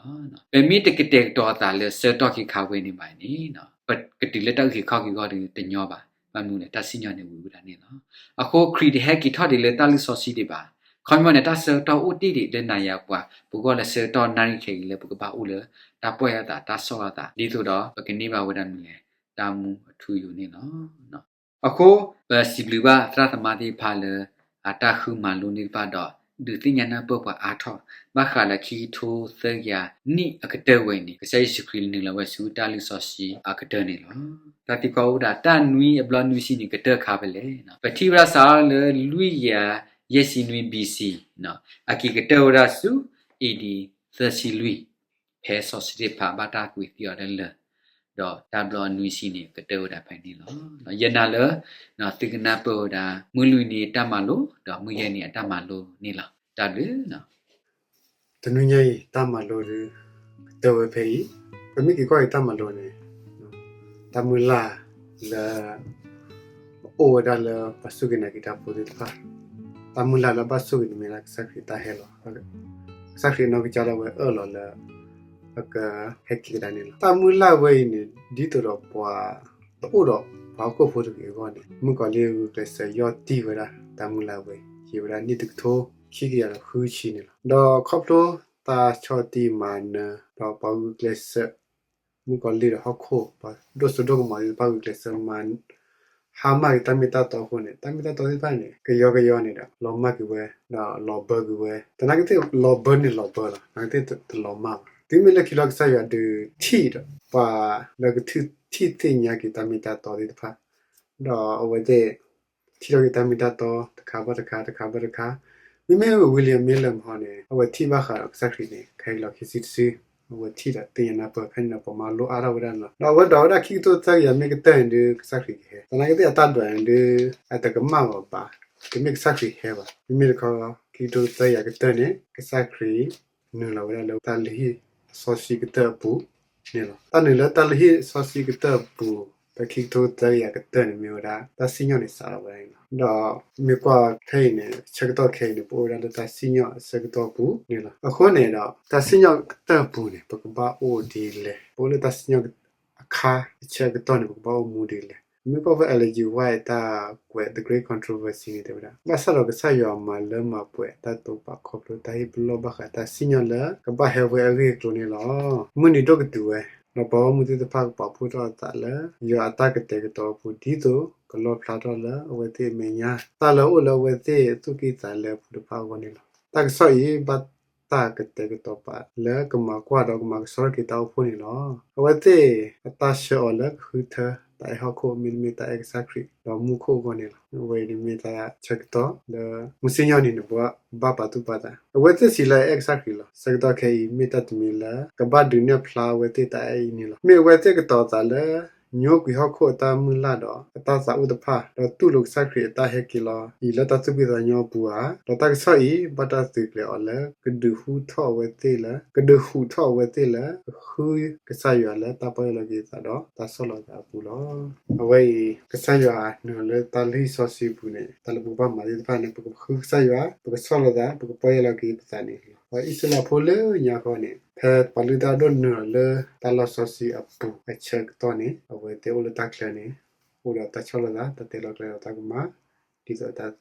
ပမ့ၢ်တကတဲာ်ကတီၤအသးလၢဆၢကတီၢ်ခဲခါဝဲန့ၣ်ဘၣ်န့ၣ် ပကတုၤလၢတၢ်အုၣ်က့ၤခီၣ်က့ၤအဂီၢ်ဒီးတညီဘၣ်. ဘၣ်မနုၤလဲၣ်, တၢ်စံၣ်ညီၣ်န့ၣ်ဝံၤဝဲဒၣ်န့ၣ်လီၤ. အဃိခရံာ်တဟဲက့ၤထီၣ်ဒံးလၢတၢ်လုၢ်စီဆှံဒံးဘၣ်. ခီပညီန့ၣ် တၢ်ဆၢကတီၢ်အိၣ်တ့ၢ်ဒံးလၢနၤယၤပှၤ ပဂီၢ်လၢဆၢကတီၢ်နၣ်ရံၣ်ခဲအံၤလၢပကဘၣ်အိၣ်လၢ တၢ်ပီၢ်ယၢ်သး တၢ်ဆီၣ်လီၤသး ဒ်သိးဒီး ပကန့ၢ်ဘၣ်ဝဲဒၣ်မနုၤလဲၣ်, တၢ်မူအထူအယိာ်န့ၣ်လီၤ. အဃိ ပစံးဘျုးဘၣ်သရၣ်သမါသ့ၣ်တဖၣ်လၢ အတၢ်ဃုမၤလိန့ၢ်တဖၣ်ဒီး ဒုးသ့ၣ်ညါနၢ်ပၢၢ်ပှၤအါထီၣ် ဘၣ်ဃးလၢခံကထိသၢကယၤနံၣ်အကတၢၢ်ဝဲအံၤန့ၣ် ကစၢ်ယ့ၣ်ၡူးခရံာ်နုာ်လီၤဝဲဆူတၢ်လုၢ်စီဆှံအကတၢၢ်န့ၣ်လီၤ. တၢ်သံကွၢ်အိၣ်ဒၣ် တၢ်နွံအဘျီနွံဆံန့ၣ် ကတၢၢ်ခါဖဲလဲၣ်. ပထံၣ်ဝဲဒၣ်စးထီၣ်လၢလွံၢ်ကယၤယဲၢ်ဆံနွံ ဘီၣ်စံ အက့ၤကတၢၢ်ဝဲဒၣ်ဆူ အ့ၣ်ဒံးသၢဆံလွံၢ် ဖဲစီၤစတ့းဖၣ်ဘၣ်တၢ်ကွံာ်သံအီၤလၢလၢၢ်, ဒီးတၢ်ဘျီအနွံဆံန့ၣ် ကတၢၢ်ဝဲဒၣ်ဖဲန့ၣ်လီၤ. ယနာ်လၢ သုကနၢ်ပၢၢ်ဝဲဒၣ် မုၢ်လွံၢ်နံၤအတၢ်မၤလိ ဒီးမုၢ်ယဲၢ်နံၤအတၢ်မၤလိန့ၣ်လီၤ. တၢ်ဘျုး တနွံညါအံၤ တၢ်မၤလိဒုး ကတၢၢ်ဝဲဖဲအံၤ, ပမ့ၢ်က့ၤကွၢ်က့ၤတၢ်မၤလိန့ၣ် တၢ်မုၢ်လၢ်လၢ အိၣ်ဝဲဒၣ်လၢပှၤစူၢ်က့ၤနာ်က့ၤတၢ်ဖိသ့ၣ်တဖၣ်, တၢ်မုၢ်လၢ်လၢဘၣ်ဆိၣ်ဂ့ၤန့ၣ်မ့ၢ်ဒၣ်ကစၢ်ခရံာ်တၢ်ဟဲလီၤ. ကစၢ်ခရံာ်အနီၢ်ကစၢ်ဒၣ်ဝဲအၢၣ်လီၤလၢ အကဟဲက့ၤကဒါန့ၣ်လီၤ. တၢ်မုၢ်လၢ်ဝဲအံၤန့ၣ် ဒ်သိးဒီးပှၤ တအိၣ်ဒီးပှၤဟီၣ်ခိၣ်ဖိတဂ့ၤအဂီၢ်န့ၣ် မုၣ်ကီၤလံၢ်ဂုာ်ကျဲးစၢးယီၢ်တံၢ်ဝဲဒၣ် တၢ်မုၢ်လၢ်ဝဲအံၤ ယံာ်ဝဲဒၣ်နံၣ်တကထိခံကယၤဒီးဃုဆံန့ၣ်လီၤ. ဒီးခီဖျိတၢ်ဆီၣ်တံၢ်မၤနၢၤ ဒီးပှၤဂုာ်ကျဲးစၢး မုၣ်ကီၤလံၢ်ဒီးဟီၣ်ခိၣ် ပှၤဒိၣ်စိဒိၣ်ကမီၤသ့ၣ်တဖၣ်ဂုာ်ကျဲးစၢးမၤ ဟါမၢ်က့ၤတၢ်မ့ၢ်တၢ်တီအဃိန့ၣ် တၢ်မ့ၢ်တၢ်တီသ့ၣ်တဖၣ်န့ၣ် ကယီကယီန့ၣ်ဒီး လီၤမၢ်က့ၤဝဲ ဒီးလီၤဘၢက့ၤဝဲ, သနာ်က့သ့ၣ်လီၤဘၢန့ၣ်လီၤဘၢလီၤ, သနာ်က့သ့ၣ်တလီၤမၢ်ဘၣ်. တုၤမ့ၢ်လၢခံလီၤကစၢ်ယွၤဒုးထံၣ်ဒီး ပှၤလၢကထံၣ်သ့ၣ်ညါက့ၤတၢ်မ့ၢ်တၢ်တီသ့ၣ်တဖၣ်, ဒီးအဝဲသ့ၣ် ထံၣ်ထီၣ်က့ၤတၢ်မ့ၢ်တၢ်တီ တခါဘၣ်တခါ တခါဘၣ်တခါ, မ့မ့ၢ်ဝံၤလံအမ့ၢ်လၢမဟီန့ၣ် အဝဲထံၣ်ဘၣ်ဃးဒီးကစၢ်ခရံာ်န့ၣ် ခဲအံၤလီၤခံစုတစု, အဝဲထံၣ်ဒီးသ့ၣ်ညါနၢ်ပၢၢ်ဖဲန့ၣ်ဒီး ပှၤမၤလိအါထီၣ်ဝဲဒၣ်န့ၣ်လီၤ. ဒီးအဝဲဒိးဝဲဒၣ်ခံကထိသၢကယၤမ့ၢ်ကတၢၢ်န့ၣ်ဒုး ကစၢ်ခရံာ်ကဟဲ, သနာ်က့သ့ၣ်အတၢ်ဒွးန့ၣ်ဒုး အတကမၣ်ဘၣ်ဘၣ်, တမ့ၢ်ကစၢ်ခရံာ်ဟဲဘၣ်. မ့မ့ၢ်တခီ ခံကထိသၢကယၤကတၢၢ်န့ၣ် ကစၢ်ခရံာ်နုာ်လီၤဝဲဒၣ်လၢတၢ်လုၢ်ဟံၣ်စီဆှံကတၢၢ်အပူၤန့ၣ်လီၤ. တၢ်နုာ်လၢတၢ်လုၢ်ဟံၣ်စီဆှံကတၢၢ်အပူၤ ဖဲခံကထိသၢကယၤကတၢၢ်န့ၣ်မ့ၢ်ဝဲဒၣ် တၢ်စံၣ်ညီၣ်န့ၣ်စးထီၣ်ဝဲဒၣ်န့ၣ်လီၤ. ဒီးမ့ၢ်ကွၢ်ဖဲအံၤန့ၣ် ဆၢကတီၢ်ခဲအံၤန့ၣ် ပအိၣ်ဝဲဒၣ်လၢတၢ်စံၣ်ညီၣ်အဆၢကတီၢ်အပူၤန့ၣ်လီၤ. အဃိန့ၣ်ဒီး တၢ်စံၣ်ညီၣ်ကတၢၢ်အပူၤန့ၣ် ပကဘၣ်အိၣ်ဒ်လဲၣ်, ပအိၣ်လၢတၢ်စံၣ်ညီၣ်အခါအဆၢကတီၢ်န့ၣ် ပကဘၣ်အိၣ်မူဒ်လဲၣ်. မ့ၢ်ကွၢ်ဖဲ Ellen G. White တၢ်ကွဲး The Great Controversy န့ၣ် တဲဝဲဒၣ် ဘၣ်ဆၣ်ဒီးကစၢ်ယွၤမၤလၢမၤပှဲၤတၢ်တိာ်ပာ်ခီဖျိတၢ်ဟ့ၣ်ပလီၢ်ဘၣ်ဃးတၢ်စံၣ်ညီၣ်လၢကဘၣ်ဟဲဝဲအဂ့ၢ်အကျိၤန့ၣ်လီၤ. မုၢ်နံၤဒိၣ်ကတုၤဝဲ, ဒီးပှၤဂီၢ်မုၢ်သ့ၣ်တဖၣ်ကပာ်ဖှိၣ်ထီၣ်အသးလၢ ယွၤအတၢ်ကတဲာ်ကတီၤအပူၤ ဒ်သိးကလီၣ်ဖျါထီၣ်လၢအဝဲသ့ၣ်အမဲာ်ညါ တၢ်လၢအအိၣ်လၢအဝဲသ့ၣ်သူၣ်ကံၢ်သးလဲအပူၤတဖၣ်အဂီၢ်န့ၣ်လီၤ. တၢ်ကစီၣ်အံၤ ဘၣ်တၢ်ကတဲာ်ကတီၤပာ်လၢကမၤကွၢ်ဒီးကမၤကဆှီထီၣ်က့ၤတၢ်အိၣ်ဖှိၣ်န့ၣ်လီၤ. အဝဲသ့ၣ်အတၢ်ဆှၢအီၤလၢကဃုထၢတၢ်အဲၣ်ဟီၣ်ခိၣ် မ့တမ့ၢ်တၢ်အဲၣ်ကစၢ်ခရံာ်ဒီးမူခိၣ်အဂီၢ်န့ၣ်လီၤ. အဝဲအံၤန့ၣ်မ့ၢ်တၢ်ဆၢကတီၢ်လၢ မုၢ်စံၣ်ညီၣ်န့ၣ်န့ၣ် ပဘၣ်ပာ်သူၣ်ပာ်သး အဝဲသ့ၣ်စံးလၢအအဲၣ်ကစၢ်ခရံာ်လီၤ. ဆၢကတီၢ်ခဲအံၤ မ့ၢ်တၢ်တမံၤလၢ ကဘၣ်ဒုးနဲၣ်ဖျါအဝဲသ့ၣ်တၢ်အဲၣ်အံၤန့ၣ်လီၤ. မ့ၢ်အဝဲသ့ၣ်ကတီၤသးလၢ ညိကွံာ်ဟီၣ်ခိၣ်အတၢ်မုၢ်လၢ်ဒီး အတၢ်သးအိၣ်တဖၣ်, ဒီးတူၢ်လိာ်ကစၢ်ခရံာ်အတၢ်ဟဲက့ၤလီၤအံၤလၢတၢ်သူၣ်ဖှံသးညီအပူၤဧါ. ဒီးတၢ်ကစီၣ်အံၤ ဘၣ်တၢ်သုးကျဲၤအီၤလၢ ကဒုးဟူးထီၣ်အဝဲသ့ၣ်လၢ ကဒုးဟူးထီၣ်အဝဲသ့ၣ်လၢ ကဃုကစၢ်ယွၤလၢတၢ်ပီၢ်ယၢ်လီၤက့ၤသးဒီး တၢ်ဆီၣ်လီၤသးအပူၤလီၤ. အဝဲအံၤ ကစၢ်ယွၤနုာ်လၢတၢ်လုၢ်ဟံၣ်စီဆှံပူၤန့ၣ် တၢ်လၢပကဘၣ်မၤသ့ၣ်တဖၣ်န့ၣ် ပကဃုကစၢ်ယွၤ, ပကဆီၣ်လီၤသး, ပကပီၢ်ယၢ်လီၤက့ၤပသးန့ၣ်လီၤ. ဒီးအံၣ်စရ့လးဖိလၢညါဃီန့ၣ် ဖဲပှၤလုၢ်တၢ်ဒိၣ်နုာ်လီၤလၢတၢ်လီၢ်စီဆှံအပူၤအဆၢကတီၢ်န့ၣ် အဝဲသ့ၣ်အိၣ်လၢတၢ်ချၢန့ၣ် အိၣ်ဒီးတၢ်ဆီၣ်လီၤသး, တၢ်တဲလီၤကျဲၤဒီးတၢ်ကမၣ် ဒ်သိးတၢ်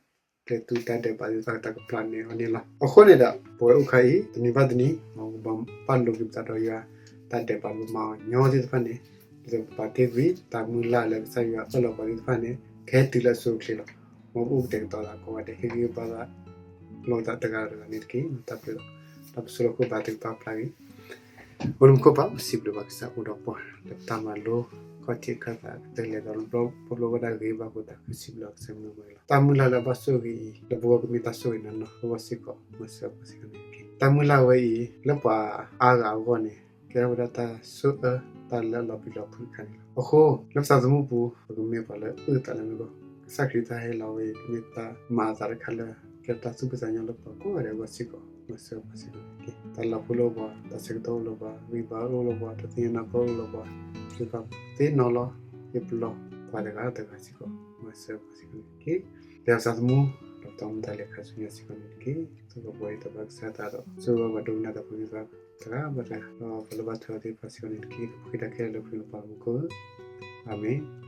ကျဲၤသူတၢ်ဒဲးဘးသ့ၣ်တဖၣ် တၢ်ကပျၢ်န့ၢ်အီၤန့ၣ်လီၤ. အဃိန့ၣ်ဒီး ပဝဲအိၣ်ခါအံၤ တနံၤဘၣ်တနံၤ မ်ပကဘၣ်လိာ်က့ၤပသးဒီးယွၤ, တၢ်ဒဲးဘးလၢမၤအီၤညီသ့ၣ်တဖၣ်န့ၣ် ဒ်သိးပပာ်တ့ၢ်ကွံာ် တၢ်မုၢ်လၢ်လၢကစၢ်ယွၤအၢၣ်လီၤပှၤသ့ၣ်တဖၣ်န့ၣ် ကဟဲတုၤလၢအဆိအချ့လီၤ. မ်ပအိၣ်ကတဲာ်ကတီၤသးကိးဂၤဒဲး ဟ့ၣ်ဂံၢ်ဟ့ၣ်ဘါသး လိာ်သးတဂၤဒီးတဂၤန့ၣ်တက့ၢ်. တၢ်ဘျုးလီၤ. တၢ်ပစီလီၤခိၣ်ဘၣ်တကပၤပျၢ်ဂ့ၤ အိၣ်လၢမူခိၣ်ဘၣ် ပစံးဘျုးဘၣ်ကစၢ်အိၣ်ဒီးပှၤ လၢတၢ်မၤလိ ခီၣ်ထံးအခၢၣ်သးကတၢၢ်လဲၤဒီး ဘျီပဘျီဝဲဒၣ်ဂ့ၤဘၣ်ဃိသတး ဃုဆံဘျီကစၢ်မုၢ်ဝဲလီၤ. တၢ်မုၢ်လၢ်လၢအဘၣ်ဆိၣ်ဂ့ၤအံၤ လၢပဂီၢ်ကမ့ၢ်တၢ်ဆိၣ်ဂ့ၤနီၢ်နီၢ် ပဂီၢ်စ့ၢ်ကီး မၤစၢၤပှၤစ့ၢ်ကီးန့ၣ်တက့ၢ်. တၢ်မုၢ်လၢ်ဝဲအံၤ လၢပှၤအါဂၤအဂီၢ်န့ၣ် ကဲထီၣ်ဝဲဒၣ်တၢ်ဆိၣ်အၢ တၢ်လၢအလီၤပျံၤလီၤဖုးတခါန့ၣ်လီၤ. အဃိ လၢပသးသမူပူၤ ပကမ့ၢ်ပှၤလၢအုၣ်သးလၢမုၢ်ဂီၢ် ကစၢ်ခရံာ်တၢ်ဟဲလီၤဝဲအံၤ မ့ၢ်တၢ်မၤအသးတခါလၢ ကဲတၢ်သူၣ်ဖှံသးညီလၢပှၤကိးဂၤဒဲးအဂီၢ်စ့ၢ်ကီး မၤစၢၤပှၤစ့ၢ်ကီးန့ၣ်တက့ၢ်. တၢ်လၤဖိလၢပှၤ, တၢ်ဆၢကတီၢ်အိၣ်လၢပှၤ, ဂံၢ်ဘါအိၣ်လၢပှၤ, တၢ်သ့ၣ်ညါနၢ်ပၢၢ်အိၣ်လၢပှၤ, သ့ၣ်နီၣ်လီၤ သ့ၣ်ပလီၢ် ပှၤတဂၤတဂၤစ့ၢ်ကီး မၤစၢၤပှၤစ့ၢ်ကီးန့ၣ်တက့ၢ်. လၢပသးသမူ ဒီးပတၢ်မူတၢ်လဲၤခါဆူညါစ့ၢ်ကီးန့ၣ်တက့ၢ်. သုကပှဲၤအံၤတဘၣ်ကစၢ်သးဒီး ဆိၣ်ဂ့ၤဘၣ်ဒိကနၣ်တၢ်ဖိသ့ၣ်တဖၣ် တဂၤဘၣ်တဂၤ ဒီးပှၤလၢဘၣ်ထွဲအီၤသ့ၣ်တဖၣ်စ့ၢ်ကီးန့ၣ်တက့ၢ်. ပဃ့တၢ်ခဲလၢာ်လၢခရံာ်နပၢ်မူခိၣ်ဧၢ, အၤမ့ၣ်.